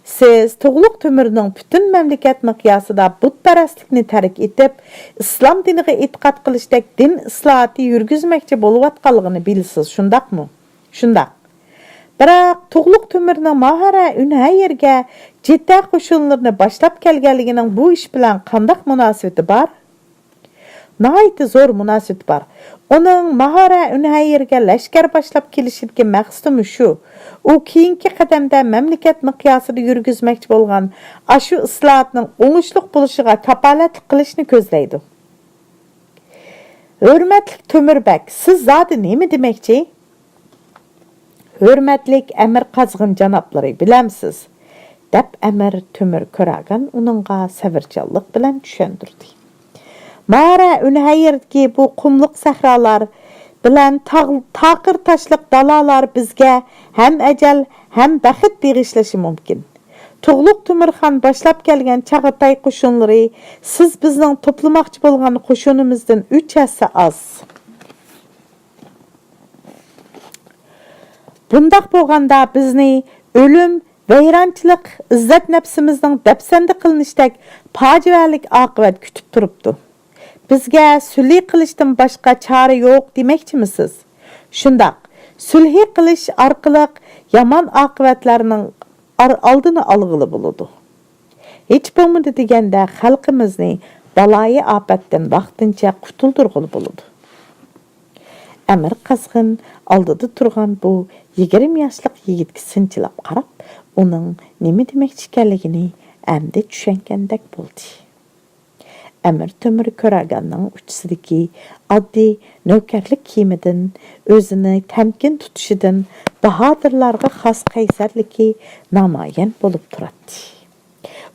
سىز تۇغلۇق تۆمۈرنىڭ پۈتۈن مەملىكەت مىقياسىدا بۇتپەرەسلىكنى تەرك ئېتىپ، ئىسلام دىنىغا ئېتىقاد قىلىشتەك دىن ئىسلاھاتى يۈرگۈزمەكچى بولۇۋاتقانلىقىنى بىلىسىز، شۇنداقمۇ؟ شۇنداق. بىراق تۇغلۇق تۆمۈرنىڭ ماھارە ئۈنھەيرگە جىتە قوشۇنلىرىنى باشلاپ كەلگەنلىكىنىڭ بۇ ئىش بىلەن قانداق مۇناسىۋىتى بار؟ ناھايىتى زور مۇناسىۋىتى بار. ئۇنىڭ ماھارە ئۈنھەيرگە لەشكەر باشلاپ كېلىشىدىكى مەقسىتىمۇ شۇ. ئۇ كېيىنكى قەدەمدە مەملىكەت مىقياسىدا يۈرگۈزمەكچى بولغان ئاشۇ ئىسلاھاتنىڭ ئوڭۇشلۇق بولۇشىغا كاپالەتلىك قىلىشنى كۆزلەيدۇ. ھۆرمەتلىك تۆمۈر بەگ، سىز زادى نېمە دېمەكچى؟ ھۆرمەتلىك ئەمىر قازغىن جانابلىرى، بىلەمسىز؟ دەپ ئەمىر تۆمۈر كۆراگان ئۇنىڭغا سەۋرچانلىق بىلەن چۈشەندۈردى. مارا ئۈنھەيردىكى بۇ قۇملۇق سەھرالار بىلەن تاغ-، تاقىر تاشلىق دالالار بىزگە ھەم ئەجەل، ھەم بەخت بېغىشلىشى مۇمكىن. تۇغلۇق تۆمۈرخان باشلاپ كەلگەن چاغاتاي قوشۇنلىرى سىز بىزنىڭ توپلىماقچى بولغان قوشۇنىمىزدىن ئۈچ ھەسسە ئاز. بۇنداق بولغاندا بىزنى ئۆلۈم ۋەيرانچىلىق، ئىززەت نەپسىمىزنىڭ دەپسەندە قىلىنىشتەك پاجىئەلىك ئاقىۋەت كۈتۈپ تۇرۇپتۇ. بىزگە سۈلھى قىلىشتىن باشقا چارە يوق دېمەكچىمىسىز؟ شۇنداق، سۈلھى قىلىش ئارقىلىق يامان ئاقىۋەتلەرنىڭ ئار-، ئالدىنى ئالغىلى بولىدۇ. ھېچ بولمىدى دېگەندە خەلقىمىزنى بالايىئاپەتتىن ۋاقتىنچە قۇتۇلدۇرغىلى بولىدۇ. ئەمىر قازغىن ئالدىدا تۇرغان بۇ يىگىرمە ياشلىق يىگىتكە سىنچىلاپ قاراپ، ئۇنىڭ نېمە دېمەكچى ئىكەنلىكىنى ئەمدى چۈشەنگەندەك بولدى. ئەمىر تۆمۈر كۆرەرگاننىڭ ئۇچىسىدىكى ئاددىي نۆكەرلىك كىيىمىدىن، ئۆزىنى تەمكىن تۇتۇشىدىن، باھادىرلارغا خاس قەيسەرلىكى نامايان بولۇپ تۇراتتى.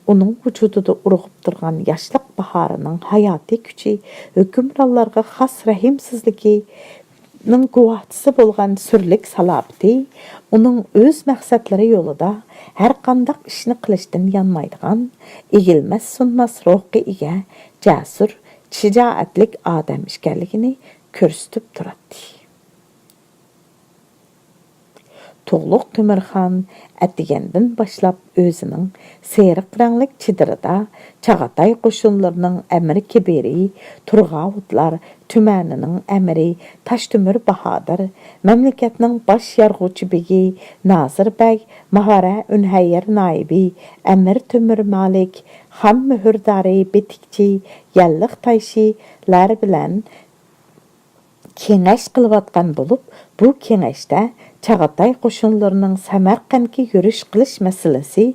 ئۇنىڭ ۋۇجۇدىدا ئۇرغۇپ تۇرغان ياشلىق باھارىنىڭ ھاياتىي كۈچى، ھۆكۈمرانلارغا خاس رەھىمسىزلىكىنىڭ گۇۋاھچىسى بولغان سۈرلۈك سالاپىتى ئۇنىڭ ئۆز مەقسەتلىرى يولىدا ھەرقانداق ئىشنى قىلىشتىن يانمايدىغان، ئېگىلمەس-سۇنماس روھقا ئىگە، جەسۇر، شىجائەتلىك ئادەم ئىكەنلىكىنى كۆرسىتىپ تۇراتتى. تۇغلۇق تۆمۈرخان ئەتىگەندىن باشلاپ ئۆزىنىڭ سېرىق رەڭلىك چېدىرىدا چاغاتاي قوشۇنلىرىنىڭ ئەمىر كېبىرى، تۇرغاۋۇتلار تۈمەنىنىڭ ئەمىرى تاشتۆمۈر باھادىر، مەملىكەتنىڭ باش يارغۇچى بېگى نازىر بەگ، ماھارە ئۈنھەييەر نايىبى ئەمىر تۆمۈر مالىك، خان مۆھۈردارى بېتىكچى، يەللىق تايشىلار بىلەن كېڭەش قىلىۋاتقان بولۇپ، بۇ كېڭەشتە چاغاتاي قوشۇنلىرىنىڭ سەمەرقەنتكە يۈرۈش قىلىش مەسىلىسى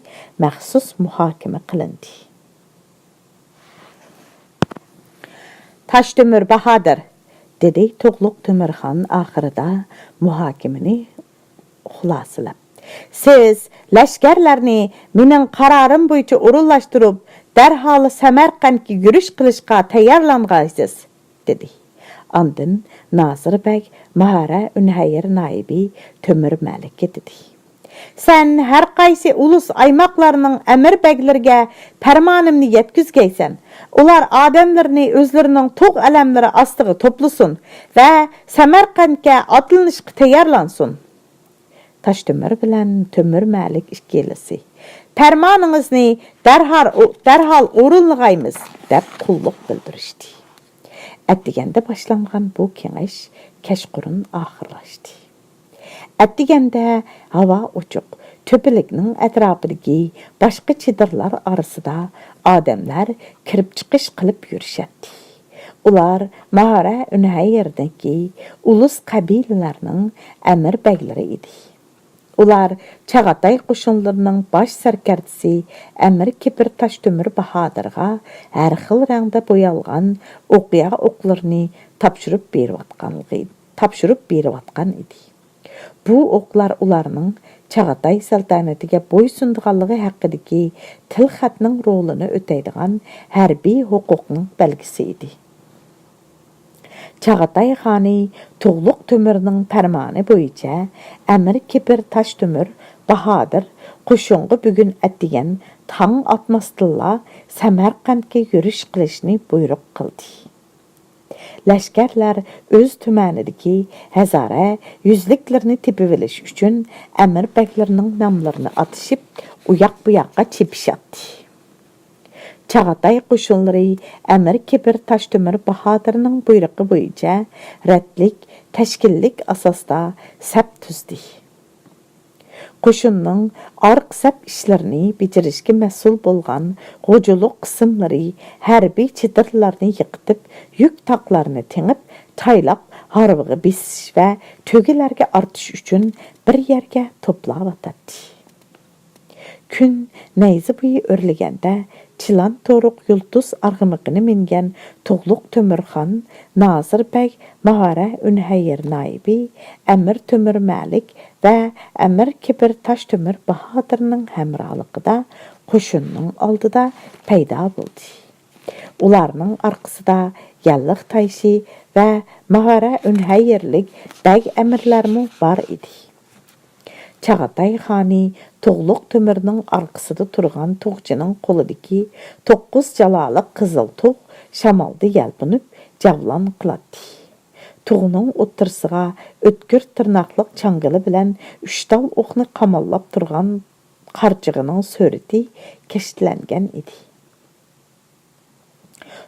مەخسۇس مۇھاكىمە قىلىندى. تاشتۆمۈر باھادىر، دېدى تۇغلۇق تۆمۈرخان ئاخىرىدا مۇھاكىمىنى خۇلاسىلەپ، سىز لەشكەرلەرنى مېنىڭ قارارىم بويىچە ئورۇنلاشتۇرۇپ، دەرھال سەمەرقەنتكە يۈرۈش قىلىشقا تەييارلانغايسىز. دېدى. ئاندىن نازىر بەگ ماھارە ئۈنھەييەر نايىبى تۆمۈر مەلىككە دېدى. سەن ھەر قايسى ئۇلۇس ئايماقلارنىڭ ئەمىر بەگلىرىگە پەرمانىمنى يەتكۈزگەيسەن. ئۇلار ئادەملىرىنى ئۆزلىرىنىڭ تۇغ ئەلەملىرى ئاستىغا توپلىسۇن ۋە سەمەرقەنتكە ئاتلىنىشقا تەييارلانسۇن. تاشتۆمۈر بىلەن تۆمۈر مەلىك ئىككىلىسى، پەرمانىڭىزنى دەرھال، دەرھال ئورۇنلىغايمىز، دەپ قۇللۇق بىلدۈرۈشتى. ئەتىگەندە باشلانغان بۇ كېڭەش كەچقۇرۇن ئاخىرلاشتى. ئەتىگەندە ھاۋا ئوچۇق، تۆپىلىكنىڭ ئەتراپىدىكى باشقا چېدىرلار ئارىسىدا ئادەملەر كىرىپ چىقىش قىلىپ يۈرۈشەتتى. ئۇلار ماھارە ئۈنھەييەردىكى ئۇلۇس قەبىلىلەرنىڭ ئەمىر بەگلىرى ئىدى. ئۇلار چاغاتاي قوشۇنلىرىنىڭ باش سەركەردىسى ئەمىر كېپىر تاشتۆمۈر باھادىرغا ھەر خىل رەڭدە بويالغان ئوقيا ئوقلىرىنى تاپشۇرۇپ بېرىۋاتقانلىقى، تاپشۇرۇپ بېرىۋاتقان ئىدى. بۇ ئوقلار ئۇلارنىڭ چاغاتاي سەلتەنىتىگە بويسۇنىدىغانلىقى ھەققىدىكى تىلخەتنىڭ رولىنى ئۆتەيدىغان ھەربىي ھوقۇقنىڭ بەلگىسى ئىدى. چاغاتاي خانى تۇغلۇق تۆمۈرنىڭ پەرمانى بويىچە ئەمىر كېپىر تاشتۆمۈر باھادىر قوشۇنغا بۈگۈن ئەتىگەن تاڭ ئاتماستىنلا سەمەرقەنتكە يۈرۈش قىلىشنى بۇيرۇق قىلدى. لەشكەرلەر ئۆز تۈمەنىدىكى ھەزارە يۈزلۈكلىرىنى تېپىۋېلىش ئۈچۈن ئەمىر بەگلىرىنىڭ ناملىرىنى ئاتىشىپ، ئۇياق-بۇياققا چېپىشاتتى. چاغاتاي قوشۇنلىرى ئەمىر كېپىر تاشتۆمۈر باھادىرنىڭ بۇيرۇقى بويىچە رەتلىك، تەشكىللىك ئاساستا سەپ تۈزدى. قوشۇننىڭ ئارقا سەپ ئىشلىرىنى بېجىرىشكە مەسئۇل بولغان غوجىلىق قىسىملىرى ھەربىي چېدىرلارنى يىقىتىپ، يۈك تاقلارنى تېڭىپ، تايلاپ، ھارۋىغا بېسىش ۋە تۆگىلەرگە ئارتىش ئۈچۈن بىر يەرگە توپلاۋاتاتتى. كۈن نەيزە بويى ئۆرلىگەندە، چىلان تورۇق يۇلتۇز ئارغىمىقىنى مىنگەن تۇغلۇق تۆمۈرخان، نازىر بەگ، ماھارە ئۈنھەييەر نايىبى، ئەمىر تۆمۈر مەلىك ۋە ئەمىر كېپىر تاشتۆمۈر باھادىرنىڭ ھەمراھلىقىدا قوشۇننىڭ ئالدىدا پەيدا بولدى. ئۇلارنىڭ ئارقىسىدا يەللىق تايشى ۋە ماھارە ئۈنھەييەرلىك بەگ ئەمىرلەرمۇ بار ئىدى. چاغاتاي خانى تۇغلۇق تۆمۈرنىڭ ئارقىسىدا تۇرغان تۇغچىنىڭ قولىدىكى توققۇز جالالىق قىزىل تۇغ شامالدا يەلپۈنۈپ جەۋلان قىلاتتى. تۇغنىڭ ئوتتۇرىسىغا ئۆتكۈر تىرناقلىق چاڭگىلى بىلەن ئۈچ تال ئوقنى قاماللاپ تۇرغان قارچىغىنىڭ سۈرىتى كەشتىلەنگەن ئىدى.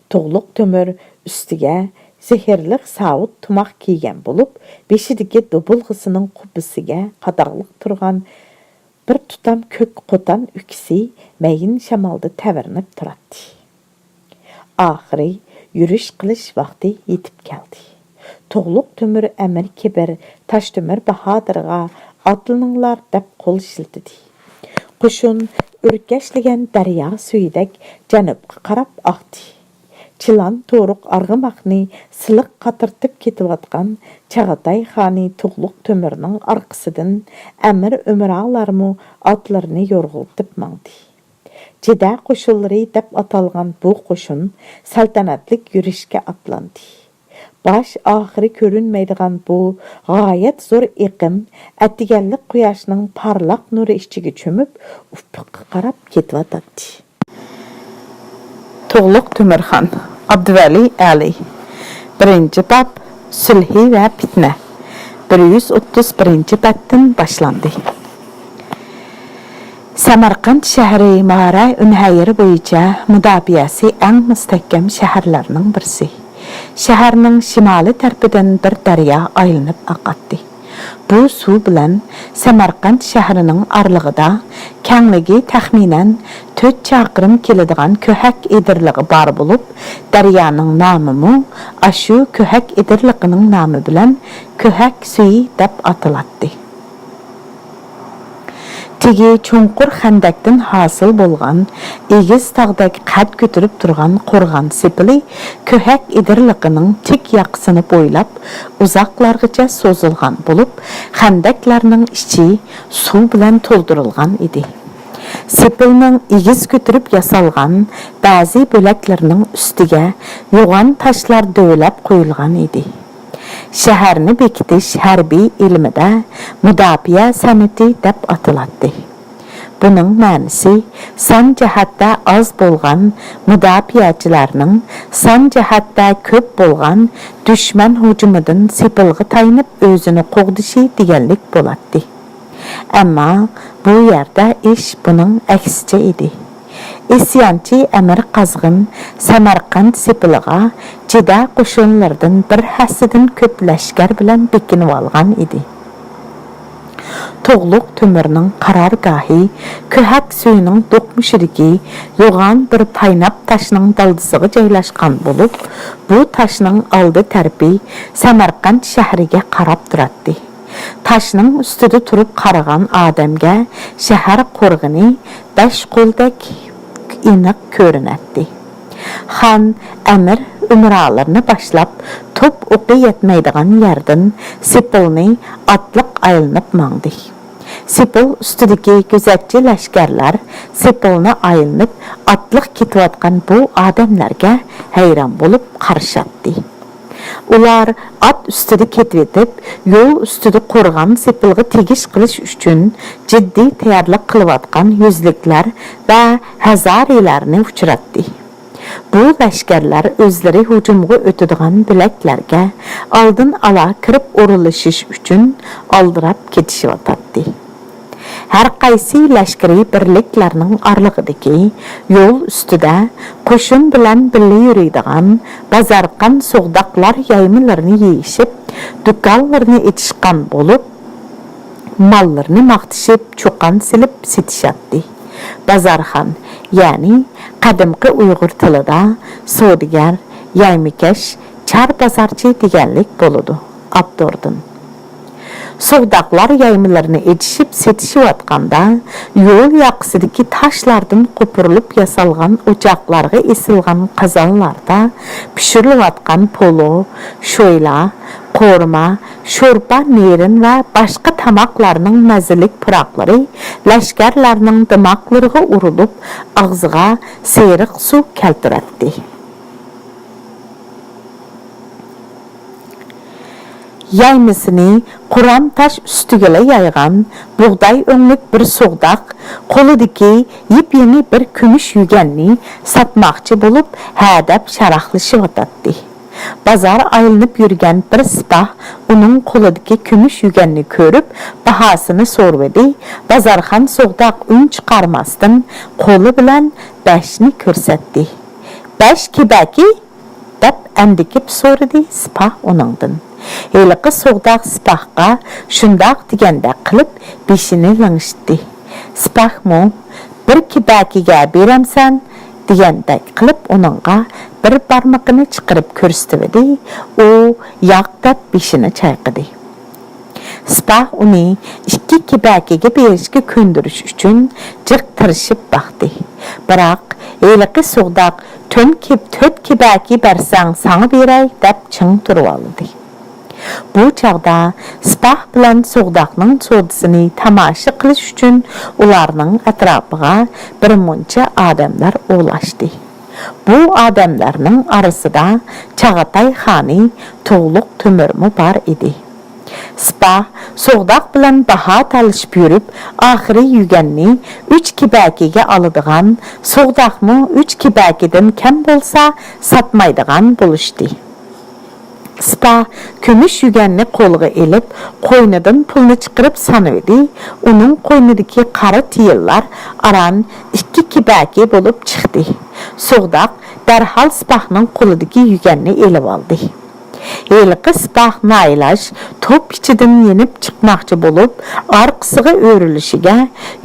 تۇغلۇق تۆمۈر ئۈستىگە زېھىرلىق ساۋۇت تۇماق كىيگەن بولۇپ، بېشىدىكى دۇبۇلغىسىنىڭ قۇببىسىگە قاداغلىق تۇرغان بىر تۇتام كۆك قوتان ئۈكىسى مەيىن شامالدا تەۋرىنىپ تۇراتتى. ئاخىرى يۈرۈش قىلىش ۋاقتى يېتىپ كەلدى. تۇغلۇق تۆمۈر ئەمىر كېبىر تاشتۆمۈر باھادىرغا «ئاتلىنىڭلار» دەپ قول شىلتىدى. قوشۇن ئۆركەشلىگەن دەريا سۈيىدەك جەنۇبقا قاراپ ئاقتى. چىلان تورۇق ئارغىماقنى سىلىق قاتۇرتۇپ كېتىۋاتقان چاغاتاي خانى تۇغلۇق تۆمۈرنىڭ ئارقىسىدىن ئەمىر ئۆمراڭلارمۇ ئاتلىرىنى يورغىلىتىپ ماڭدى. جىدە قوشۇنلىرى دەپ ئاتالغان بۇ قوشۇن سەلتەنەتلىك يۈرۈشكە ئاتلاندى. باش ئاخىرى كۆرۈنمەيدىغان بۇ غايەت زور ئېقىم ئەتىگەنلىك قۇياشنىڭ پارلاق نۇرى ئىچىگە چۆمۈپ، ئۇپۇققا قاراپ كېتىۋاتاتتى. تۇغلۇق تۆمۈرخان، ئابدۇۋەلى ئەلى. بىرىنچى باب، سۈلھى ۋە پىتنە. بىر يۈز ئوتتۇز بىرىنچى بەتتىن باشلاندى. سەمەرقەنت شەھىرى مارا ئۈنھەيىر بويىچە مۇداپىئەسى ئەڭ مۇستەھكەم شەھەرلەرنىڭ بىرسى. شەھەرنىڭ شىمالىي تەرىپىدىن بىر دەريا ئايلىنىپ ئاقاتتى. بۇ سۇ بىلەن سەمەرقەنت شەھىرىنىڭ ئارىلىقىدا كەڭلىكى تەخمىنەن تۆت چاقىرىم كېلىدىغان كۆھەك ئېدىرلىقى بار بولۇپ، دەريانىڭ نامىمۇ ئاشۇ كۆھەك ئېدىرلىقىنىڭ نامى بىلەن كۆھەك سۈيى دەپ ئاتىلاتتى. تېگى چوڭقۇر خەندەكتىن ھاسىل بولغان، ئېگىز تاغدەك قەد كۆتۈرۈپ تۇرغان قورغان سېپىلى كۆھەك ئېدىرلىقىنىڭ تىك ياقىسىنى بويلاپ ئۇزاقلارغىچە سوزۇلغان بولۇپ، خەندەكلەرنىڭ ئىچى سۇ بىلەن تولدۇرۇلغان ئىدى. سېپىلنىڭ ئېگىز كۆتۈرۈپ ياسالغان بەزى بۆلەكلىرىنىڭ ئۈستىگە يوغان تاشلار دۆۋىلەپ قويۇلغان ئىدى. شەھەرنى بېكىتىش ھەربىي ئىلمىدە مۇداپىئە سەنئىتى دەپ ئاتىلاتتى. بۇنىڭ مەنىسى، سان جەھەتتە ئاز بولغان مۇداپىئەچىلەرنىڭ سان جەھەتتە كۆپ بولغان دۈشمەن ھۇجۇمىدىن سېپىلغا تايىنىپ ئۆزىنى قوغدىشى دېگەنلىك بولاتتى. ئەمما بۇ يەردە ئىش بۇنىڭ ئەكسىچە ئىدى. ئىسيانچى ئەمىر قازغىن سەمەرقەنت سېپىلىغا جىدە قوشۇنلىرىدىن بىر ھەسسىدىن كۆپ لەشكەر بىلەن بېكىنىۋالغان ئىدى. تۇغلۇق تۆمۈرنىڭ قارارگاھى كۆھەك سۈيىنىڭ دوقمۇشىدىكى يوغان بىر پايناپ تاشنىڭ دالدىسىغا جايلاشقان بولۇپ، بۇ تاشنىڭ ئالدى تەرىپى سەمەرقەنت شەھىرىگە قاراپ تۇراتتى. تاشنىڭ ئۈستىدە تۇرۇپ قارىغان ئادەمگە شەھەر قورغىنى بەش قولدەك ئېنىق كۆرۈنەتتى. خان، ئەمىر ئۆمرالىرىنى باشلاپ، توپ ئوقى يەتمەيدىغان يەردىن سېپىلنى ئاتلىق ئايلىنىپ ماڭدى. سېپىل ئۈستىدىكى گۆزەتچى لەشكەرلەر سېپىلنى ئايلىنىپ ئاتلىق كېتىۋاتقان بۇ ئادەملەرگە ھەيران بولۇپ قارىشاتتى. ئۇلار ئات ئۈستىدە كېتىۋېتىپ، يول ئۈستىدە قورغان سېپىلغا تېگىش قىلىش ئۈچۈن جىددىي تەييارلىق قىلىۋاتقان يۈزلۈكلەر ۋە ھەزارىيلارنى ئۇچراتتى. بۇ لەشكەرلەر ئۆزلىرى ھۇجۇمغا ئۆتىدىغان بۆلەكلەرگە ئالدىن ئالا كىرىپ ئورۇنلىشىش ئۈچۈن ئالدىراپ كېتىشىۋاتاتتى. ھەر قايسى لەشكىرىي بىرلىكلەرنىڭ ئارىلىقىدىكى يول ئۈستىدە قوشۇن بىلەن بىللە يۈرىدىغان بازارخان سوغداقلار يايمىلىرىنى يېيىشىپ، دۇكانلىرىنى ئېچىشقان بولۇپ، ماللىرىنى ماختىشىپ، چۇقان سېلىپ سېتىشاتتى. بازارخان، يەنى قەدىمكى ئۇيغۇر تىلىدا سودىگەر، يايمىكەش، چار بازارچى دېگەنلىك بولىدۇ. ئاپتوردىن. سوغداقلار يايمىلىرىنى ئېچىشىپ سېتىشىۋاتقاندا، يول ياقىسىدىكى تاشلاردىن قوپۇرۇلۇپ ياسالغان ئوچاقلارغا ئېسىلغان قازانلاردا پىشۇرۇلۇۋاتقان پولۇ، شويلا، قورۇما، شورپا، نېرىن ۋە باشقا تاماقلارنىڭ مەززىلىك پۇراقلىرى لەشكەرلەرنىڭ دىماقلىرىغا ئۇرۇلۇپ، ئاغزىغا سېرىق سۇ كەلتۈرەتتى. يايمىسىنى قورام تاش ئۈستىگىلا يايغان بۇغداي ئۆڭلۈك بىر سوغداق قولىدىكى يېپيېڭى بىر كۈمۈش يۈگەننى ساتماقچى بولۇپ، ھە دەپ شاراقلىشىۋاتاتتى. بازار ئايلىنىپ يۈرگەن بىر سىپاھ ئۇنىڭ قولىدىكى كۈمۈش يۈگەننى كۆرۈپ، باھاسىنى سورىۋىدى. بازارخان سوغداق ئۈن چىقارماستىن، قولى بىلەن بەشنى كۆرسەتتى. «بەش كېبەكى؟» دەپ ئەندىكىپ سورىدى سىپاھ ئۇنىڭدىن. ھېلىقى سوغداق سىپاھقا شۇنداق دېگەندەك قىلىپ بېشىنى لىڭشىتتى. سىپاھمۇ «بىر كېبەكىگە بېرەمسەن؟» دېگەندەك قىلىپ ئۇنىڭغا بىر بارمىقىنى چىقىرىپ كۆرسىتىۋىدى. ئۇ «ياق» دەپ بېشىنى چايقىدى. سىپاھ ئۇنى ئىككى كېبەكىگە بېرىشكە كۆندۈرۈش ئۈچۈن جىق تىرىشىپ باقتى. بىراق ھېلىقى سوغداق «تۆن كېب-، تۆت كېبەكى بەرسەڭ ساڭا بېرەي» دەپ چىڭ تۇرۇۋالدى. بۇ چاغدا سىپاھ بىلەن سوغداقنىڭ سودىسىنى تاماشا قىلىش ئۈچۈن ئۇلارنىڭ ئەتراپىغا بىر مۇنچە ئادەملەر ئولاشتى. بۇ ئادەملەرنىڭ ئارىسىدا چاغاتاي خانى تۇغلۇق تۆمۈرمۇ بار ئىدى. سىپاھ سوغداق بىلەن باھا تالىشىپ يۈرۈپ، ئاخىرى يۈگەننى ئۈچ كېبەكىگە ئالىدىغان، سوغداقمۇ ئۈچ كېبەكىدىن كەم بولسا ساتمايدىغان بولۇشتى. سىپاھ كۈمۈش يۈگەننى قولىغا ئېلىپ، قوينىدىن پۇلنى چىقىرىپ سانىۋىدى. ئۇنىڭ قوينىدىكى قارا تىيىنلار ئاران ئىككى كېبەكى بولۇپ چىقتى. سوغداق دەرھال سىپاھنىڭ قولىدىكى يۈگەننى ئېلىۋالدى. ھېلىقى سىپاھ نائىلاج توپ ئىچىدىن يېنىپ چىقماقچى بولۇپ، ئارقىسىغا ئۆرۈلۈشىگە،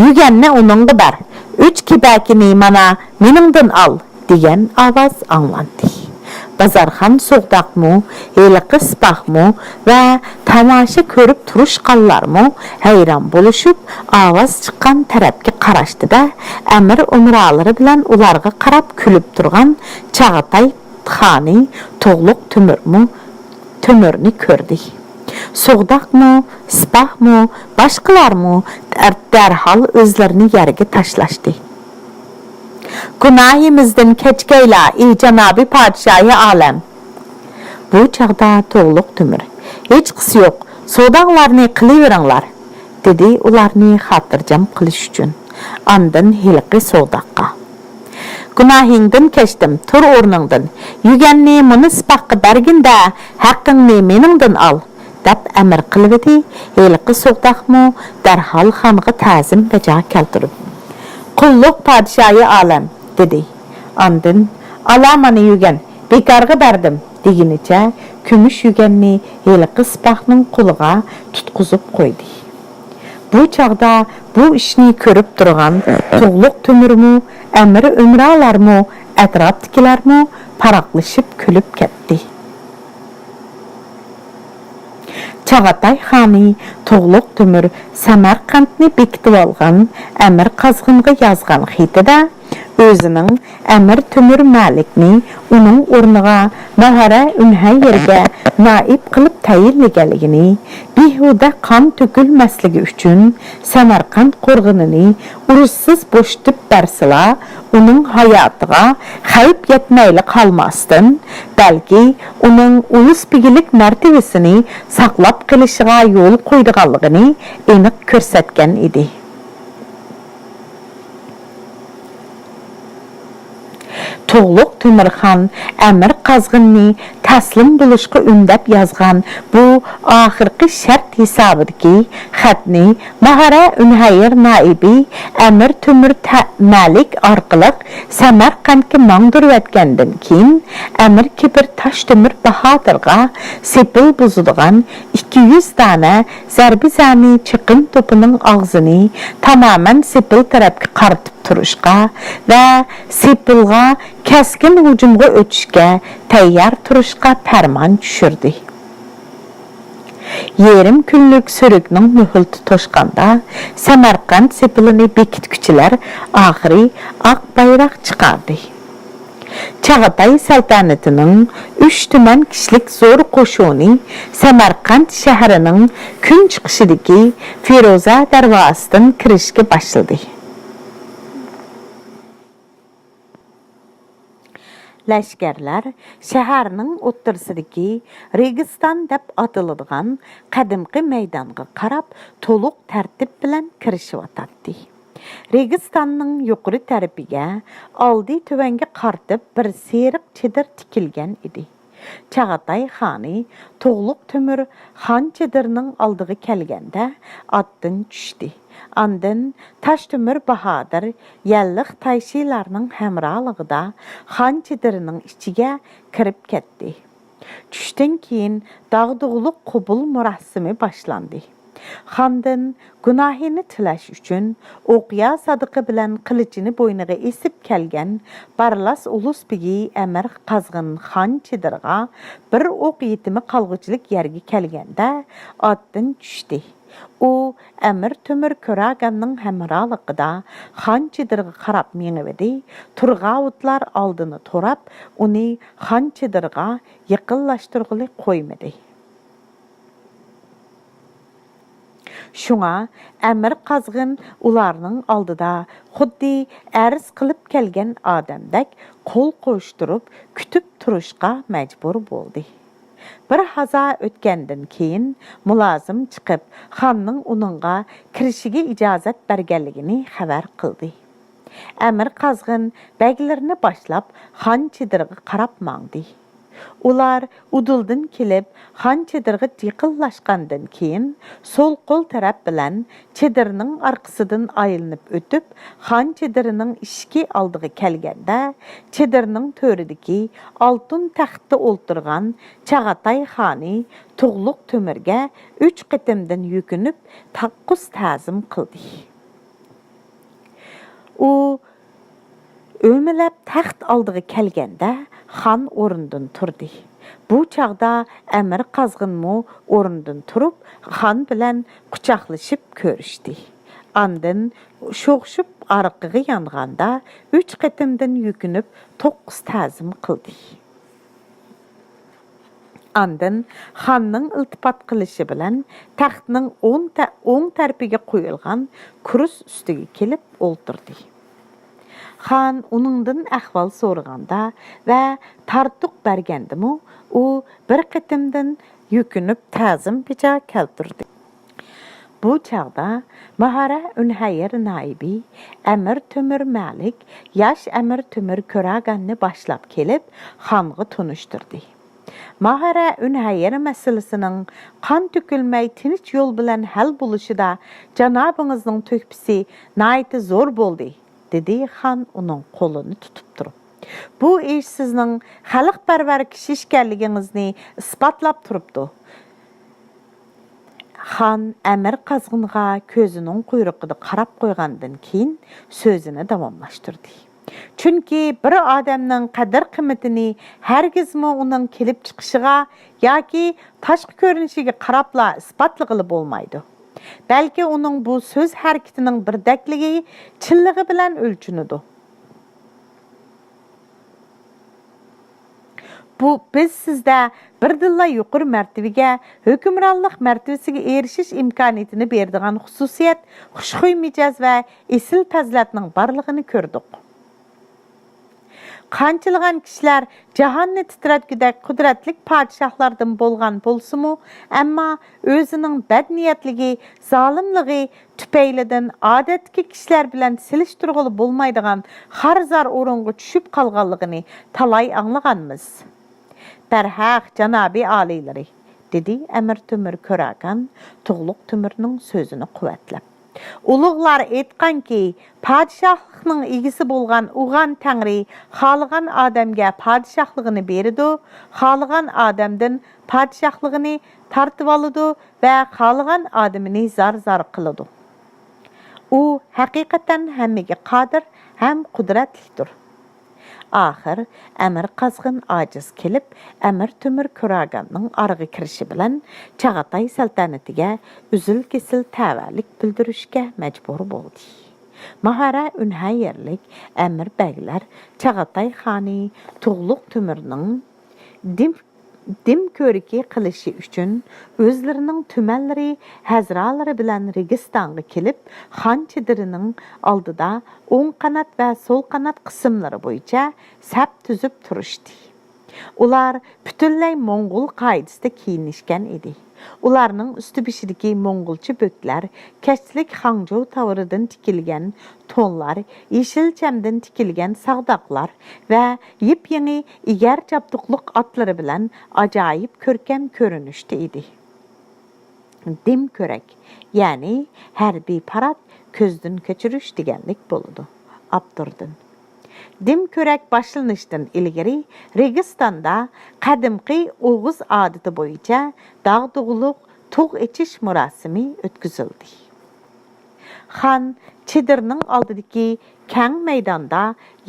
«يۈگەننى ئۇنىڭغا بەر، ئۈچ كېبەكىنى مانا مېنىڭدىن ئال» دېگەن ئاۋاز ئاڭلاندى. بازارخان سوغداقمۇ، ھېلىقى سىپاھمۇ ۋە تاماشا كۆرۈپ تۇرۇشقانلارمۇ ھەيران بولۇشۇپ، ئاۋاز چىققان تەرەپكە قاراشتى-دە، ئەمىر ئۇمرالىرى بىلەن ئۇلارغا قاراپ كۈلۈپ تۇرغان چاغاتاي خانى تۇغلۇق تۆمۈرمۇ، تۆمۈرنى كۆردى. سوغداقمۇ، سىپاھمۇ، باشقىلارمۇ دەر-، دەرھال ئۆزلىرىنى يەرگە تاشلاشتى. «گۇناھىمىزدىن كەچكەيلا، ئى جانابى پادىشاھى ئالەم!» بۇ چاغدا تۇغلۇق تۆمۈر، «ھېچقىسى يوق، سوداڭلارنى قىلىۋېرىڭلار» دېدى ئۇلارنى خاتىرجەم قىلىش ئۈچۈن. ئاندىن ھېلىقى سوغداققا، «گۇناھىڭدىن كەچتىم، تۇر ئورنۇڭدىن، يۈگەننى مۇنۇ سىپاھقا بەرگىن-دە، ھەققىڭنى مېنىڭدىن ئال» دەپ ئەمىر قىلىۋىدى. ھېلىقى سوغداقمۇ دەرھال خانغا تەزىم بەجا كەلتۈرۈپ، «قۇللۇق پادىشاھى ئالەم» دېدى. ئاندىن، «ئالا مانا يۈگەن، بىكارغا بەردىم» دېگىنىچە كۈمۈش يۈگەننى ھېلىقى سىپاھنىڭ قولىغا تۇتقۇزۇپ قويدى. بۇ چاغدا بۇ ئىشنى كۆرۈپ تۇرغان تۇغلۇق تۆمۈرمۇ، ئەمىر ئۆمرالارمۇ، ئەتراپتىكىلەرمۇ پاراقلىشىپ كۈلۈپ كەتتى. چاغاتاي خانى تۇغلۇق تۆمۈر سەمەرقەنتنى بېكىتىۋالغان ئەمىر قازغىنغا يازغان خېتىدە، ئۆزىنىڭ ئەمىر تۆمۈر مەلىكنى ئۇنىڭ ئورنىغا ماھارە ئۈنھەييىرگە نائىب قىلىپ تەيىنلىگەنلىكىنى، بىھۇدە قان تۆكۈلمەسلىكى ئۈچۈن سەمەرقەنت قورغىنىنى ئۇرۇشسىز بوشىتىپ بەرسىلا، ئۇنىڭ ھاياتىغا خەۋپ يەتمەيلا قالماستىن، بەلكى ئۇنىڭ ئۇلۇس بىگلىك مەرتىۋىسىنى ساقلاپ قېلىشىغا يول قويىدىغانلىقىنى ئېنىق كۆرسەتكەن ئىدى. تۇغلۇق تۆمۈرخان ئەمىر قازغىننى تەسلىم بولۇشقا ئۈندەپ يازغان بۇ ئاخىرقى شەرت ھېسابىدىكى خەتنى ماھارە ئۈنھەير نائىبى ئەمىر تۆمۈر تە-، مەلىك ئارقىلىق سەمەرقەنتكە ماڭدۇرۇۋەتكەندىن كېيىن، ئەمىر كېبىر تاشتۆمۈر باھادىرغا سېپىل بۇزىدىغان ئىككى يۈز دانە زەربىزەنى چېقىم توپىنىڭ ئاغزىنى تامامەن سېپىل تەرەپكە قارىتىپ تۇرۇشقا ۋە سېپىلغا كەسكىن ھۇجۇمغا ئۆتۈشكە تەييار تۇرۇشقا پەرمان چۈشۈردى. يېرىم كۈنلۈك سۈرۈكنىڭ مۆھلىتى توشقاندا، سەمەرقەنت سېپىلىنى بېكىتكۈچىلەر ئاخىرى ئاق بايراق چىقاردى. چاغاتاي سەلتەنىتىنىڭ ئۈچ تۈمەن كىشىلىك زور قوشۇنى سەمەرقەنت شەھىرىنىڭ كۈنچىقىشىدىكى فىرۇزە دەرۋازىسىدىن كىرىشكە باشلىدى. لەشكەرلەر شەھەرنىڭ ئوتتۇرىسىدىكى رېگىستان دەپ ئاتىلىدىغان قەدىمكى مەيدانغا قاراپ تولۇق تەرتىپ بىلەن كىرىشىۋاتاتتى. رېگىستاننىڭ يۇقىرى تەرىپىگە ئالدى تۆۋەنگە قارىتىپ بىر سېرىق چېدىر تىكىلگەن ئىدى. چاغاتاي خانى تۇغلۇق تۆمۈر خان چېدىرىنىڭ ئالدىغا كەلگەندە ئاتتىن چۈشتى. ئاندىن تاش تۆمۈر باھادىر يەللىق تايشىلارنىڭ ھەمراھلىقىدا خان چېدىرىنىڭ ئىچىگە كىرىپ كەتتى. چۈشتىن كېيىن داغدۇغىلىق قوبۇل مۇراسىمى باشلاندى. خاندىن گۇناھىنى تىلەش ئۈچۈن ئوقيا سادىقى بىلەن قىلىچىنى بوينىغا ئېسىپ كەلگەن بارلاس ئۇلۇس بېگى ئەمىر قازغىن خان چېدىرىغا بىر ئوق يېتىمى قالغۇچىلىك يەرگە كەلگەندە ئاتتىن چۈشتى. ئۇ ئەمىر تۆمۈر كۆراگاننىڭ ھەمراھلىقىدا خان چېدىرىغا قاراپ مېڭىۋىدى، تۇرغاۋۇتلار ئالدىنى توراپ، ئۇنى خان چېدىرىغا يېقىنلاشتۇرغىلى قويمىدى. شۇڭا ئەمىر قازغىن ئۇلارنىڭ ئالدىدا خۇددى ئەرز قىلىپ كەلگەن ئادەمدەك قول قوشتۇرۇپ كۈتۈپ تۇرۇشقا مەجبۇر بولدى. بىر ھازا ئۆتكەندىن كېيىن مۇلازىم چىقىپ، خاننىڭ ئۇنىڭغا كىرىشىگە ئىجازەت بەرگەنلىكىنى خەۋەر قىلدى. ئەمىر قازغىن بەگلىرىنى باشلاپ خان چېدىرىغا قاراپ ماڭدى. ئۇلار ئۇدۇلدىن كېلىپ، خان چېدىرىغا يېقىنلاشقاندىن كېيىن، سول قول تەرەپ بىلەن چېدىرنىڭ ئارقىسىدىن ئايلىنىپ ئۆتۈپ، خان چېدىرىنىڭ ئىشىكى ئالدىغا كەلگەندە، چېدىرنىڭ تۆرىدىكى ئالتۇن تەختتە ئولتۇرغان چاغاتاي خانى تۇغلۇق تۆمۈرگە ئۈچ قېتىمدىن يۈكۈنۈپ، تاققۇز تەزىم قىلدى. ئۇ ئۆمىلەپ تەخت ئالدىغا كەلگەندە، خان ئورنىدىن تۇردى. بۇ چاغدا ئەمىر قازغىنمۇ ئورنىدىن تۇرۇپ، خان بىلەن قۇچاقلىشىپ كۆرۈشتى. ئاندىن شوخشۇپ ئارقىغا يانغاندا، ئۈچ قېتىمدىن يۈكۈنۈپ، توققۇز تەزىم قىلدى. ئاندىن خاننىڭ ئىلتىپات قىلىشى بىلەن تەختنىڭ ئوڭ تە-، ئوڭ تەرىپىگە قويۇلغان كۇرس ئۈستىگە كېلىپ ئولتۇردى. خان ئۇنىڭدىن ئەھۋال سورىغاندا ۋە تارتۇق بەرگەندىمۇ، ئۇ بىر قېتىمدىن يۈكۈنۈپ تەزىم بېجا كەلتۈردى. بۇ چاغدا ماھارە ئۈنھەيىر نائىبى ئەمىر تۆمۈر مەلىك ياش ئەمىر تۆمۈر كۆراگاننى باشلاپ كېلىپ، خانغا تونۇشتۇردى. ماھارە ئۈنھەيىر مەسىلىسىنىڭ قان تۆكۈلمەي تىنچ يول بىلەن ھەل بولۇشىدا جانابىڭىزنىڭ تۆھپىسى ناھايىتى زور بولدى، دېدى خان ئۇنىڭ قولىنى تۇتۇپ تۇرۇپ. بۇ ئىش سىزنىڭ خەلقپەرۋەر كىشى ئىكەنلىكىڭىزنى ئىسپاتلاپ تۇرۇپتۇ. خان ئەمىر قازغىنغا كۆزىنىڭ قۇيرۇقىدا قاراپ قويغاندىن كېيىن سۆزىنى داۋاملاشتۇردى. چۈنكى بىر ئادەمنىڭ قەدىر-قىممىتىنى ھەرگىزمۇ ئۇنىڭ كېلىپ چىقىشىغا ياكى تاشقى كۆرۈنۈشىگە قاراپلا ئىسپاتلىغىلى بولمايدۇ. بەلكى ئۇنىڭ بۇ سۆز ھەرىكىتىنىڭ بىردەكلىكى، چىنلىقى بىلەن ئۆلچىنىدۇ. بۇ، بىز سىزدە بىردىنلا يۇقىرى مەرتىۋىگە، ھۆكۈمرانلىق مەرتىۋىسىگە ئېرىشىش ئىمكانىيىتىنى بېرىدىغان خۇسۇسىيەت، خۇشخۇي مىجەز ۋە ئېسىل پەزىلەتنىڭ بارلىقىنى كۆردۇق. قانچىلىغان كىشىلەر جاھاننى تىترەتكۈدەك قۇدرەتلىك پادىشاھلاردىن بولغان بولسىمۇ، ئەمما ئۆزىنىڭ بەدنىيەتلىكى، زالىملىقى، تۈپەيلىدىن ئادەتتىكى كىشىلەر بىلەن سېلىشتۇرغىلى بولمايدىغان خار-زار ئورۇنغا چۈشۈپ قالغانلىقىنى تالاي ئاڭلىغانمىز. بەرھەق، جانابىي ئالىيلىرى، دېدى ئەمىر تۆمۈر كۆراگان تۇغلۇق تۆمۈرنىڭ سۆزىنى قۇۋۋەتلەپ. ئۇلۇغلار ئېيتقانكى، پادىشاھلىقنىڭ ئىگىسى بولغان ئۇغان تەڭرى خالىغان ئادەمگە پادىشاھلىقىنى بېرىدۇ، خالىغان ئادەمدىن پادىشاھلىقىنى تارتىۋالىدۇ ۋە خالىغان ئادىمىنى زار-زار قىلىدۇ. ئۇ ھەقىقەتەن ھەممىگە قادىر ھەم قۇدرەتلىكتۇر. ئاخىر ئەمىر قازغىن ئاجىز كېلىپ، ئەمىر تۆمۈر كۆراگاننىڭ ئارىغا كىرىشى بىلەن چاغاتاي سەلتەنىتىگە ئۈزۈل-كېسىل تەۋەلىك بىلدۈرۈشكە مەجبۇر بولدى. ماھارە ئۈنھەيىرلىك ئەمىر بەگلەر چاغاتاي خانى تۇغلۇق تۆمۈرنىڭ دىم دىم كۆرىكى قىلىشى ئۈچۈن ئۆزلىرىنىڭ تۈمەنلىرى، ھەزرالىرى بىلەن رېگىستانغا كېلىپ، خان چېدىرىنىڭ ئالدىدا ئوڭ قانات ۋە سول قانات قىسىملىرى بويىچە سەپ تۈزۈپ تۇرۇشتى. ئۇلار پۈتۈنلەي موڭغۇل قائىدىسىدە كىيىنىشكەن ئىدى. ئۇلارنىڭ ئۈستى بېشىدىكى موڭغۇلچە بۆكلەر، كەچلىك خاڭجۇ تاۋىرىدىن تىكىلگەن تونلار، يېشىل چەمدىن تىكىلگەن ساغداقلار ۋە يېپيېڭى ئېگەر جابدۇقلۇق ئاتلىرى بىلەن ئاجايىپ كۆركەم كۆرۈنۈشتە ئىدى. دىم كۆرەك، يەنى ھەربىي پارات، كۆزدىن كەچۈرۈش دېگەنلىك بولىدۇ. ئاپتوردىن. دىم كۆرەك باشلىنىشتىن ئىلگىرى رېگىستاندا قەدىمكى ئوغۇز ئادىتى بويىچە داغدۇغىلىق تۇغ ئېچىش مۇراسىمى ئۆتكۈزۈلدى. خان چېدىرنىڭ ئالدىدىكى كەڭ مەيداندا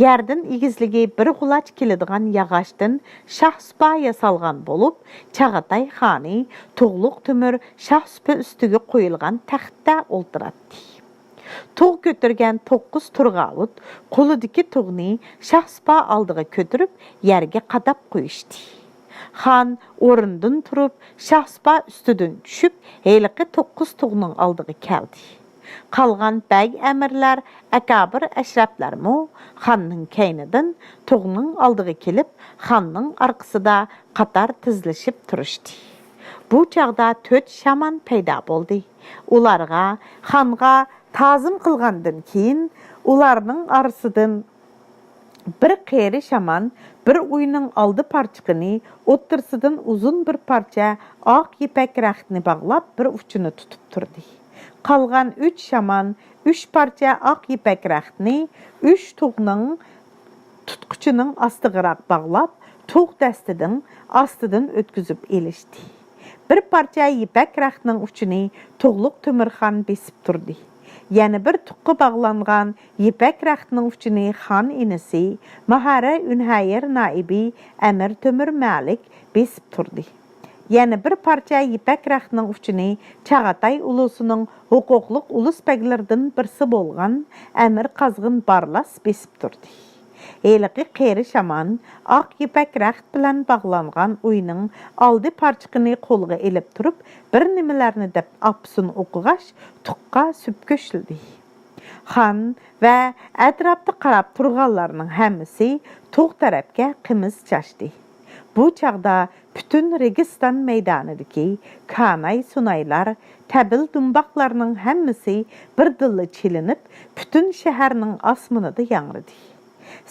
يەردىن ئېگىزلىكى بىر غۇلاچ كېلىدىغان ياغاچتىن شاھسۇپا ياسالغان بولۇپ، چاغاتاي خانى تۇغلۇق تۆمۈر شاھسۇپا ئۈستىگە قويۇلغان تەختتە ئولتۇراتتى. تۇغ كۆتۈرگەن توققۇز تۇرغاۋۇت قولىدىكى تۇغنى شاھسۇپا ئالدىغا كۆتۈرۈپ، يەرگە قاداپ قويۇشتى. خان ئورنىدىن تۇرۇپ، شاھسۇپا ئۈستىدىن چۈشۈپ، ھېلىقى توققۇز تۇغنىڭ ئالدىغا كەلدى. قالغان بەگ ئەمىرلەر، ئەكابىر ئەشرەپلەرمۇ خاننىڭ كەينىدىن تۇغنىڭ ئالدىغا كېلىپ، خاننىڭ ئارقىسىدا قاتار تىزلىشىپ تۇرۇشتى. بۇ چاغدا تۆت شامان پەيدا بولدى. ئۇلارغا، خانغا تازىم قىلغاندىن كېيىن، ئۇلارنىڭ ئارىسىدىن بىر قېرى شامان بىر ئۆينىڭ ئالدى پارچىقىنى، ئوتتۇرىسىدىن ئۇزۇن بىر پارچە ئاق يىپەك رەختنى باغلاپ، بىر ئۇچىنى تۇتۇپ تۇردى. قالغان ئۈچ شامان ئۈچ پارچە ئاق يىپەك رەختنى ئۈچ تۇغنىڭ تۇتقۇچىنىڭ ئاستىغىراق باغلاپ، تۇغ دەستىنىڭ ئاستىدىن ئۆتكۈزۈپ ئېلىشتى. بىر پارچە يىپەك رەختنىڭ ئۇچىنى تۇغلۇق تۆمۈرخان بېسىپ تۇردى. يەنە بىر تۇغقا باغلانغان يىپەك رەختنىڭ ئۇچىنى خان ئىنىسى، ماھارە ئۈنھەيىر نائىبى ئەمىر تۆمۈر مەلىك بېسىپ تۇردى. يەنە بىر پارچە يىپەك رەختنىڭ ئۇچىنى چاغاتاي ئۇلۇسىنىڭ ھوقۇقلۇق ئۇلۇس بەگلىرىدىن بىرسى بولغان ئەمىر قازغىن بارلاس بېسىپ تۇردى. ھېلىقى قېرى شامان ئاق يىپەك رەخت بىلەن باغلانغان ئۆينىڭ ئالدى پارچىقىنى قولىغا ئېلىپ تۇرۇپ، بىر نېمىلەرنى دەپ ئاپىسىنى ئوقۇغاچ، تۇغقا سۈپكۈچلىدى. خان ۋە ئەتراپتا قاراپ تۇرغانلارنىڭ ھەممىسى تۇغ تەرەپكە قىمىز چاچتى. بۇ چاغدا پۈتۈن رېگىستان مەيدانىدىكى كاناي-سۇنايلار، تەبىل-دۇمباقلارنىڭ ھەممىسى بىردىنلا چېلىنىپ، پۈتۈن شەھەرنىڭ ئاسمىنىدا ياڭرىدى.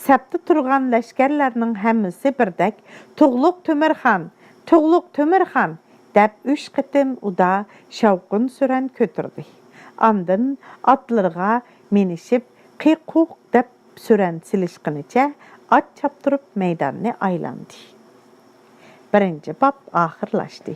سەپتە تۇرغان لەشكەرلەرنىڭ ھەممىسى بىردەك، «تۇغلۇق تۆمۈرخان! تۇغلۇق تۆمۈرخان!» دەپ ئۈچ قېتىم ئۇدا شاۋقۇن-سۈرەن كۆتۈردى. ئاندىن ئاتلىرىغا مىنىشىپ، «قىق-قۇق» دەپ سۈرەن سېلىشقىنىچە ئات چاپتۇرۇپ مەيداننى ئايلاندى. بىرىنچى باب ئاخىرلاشتى.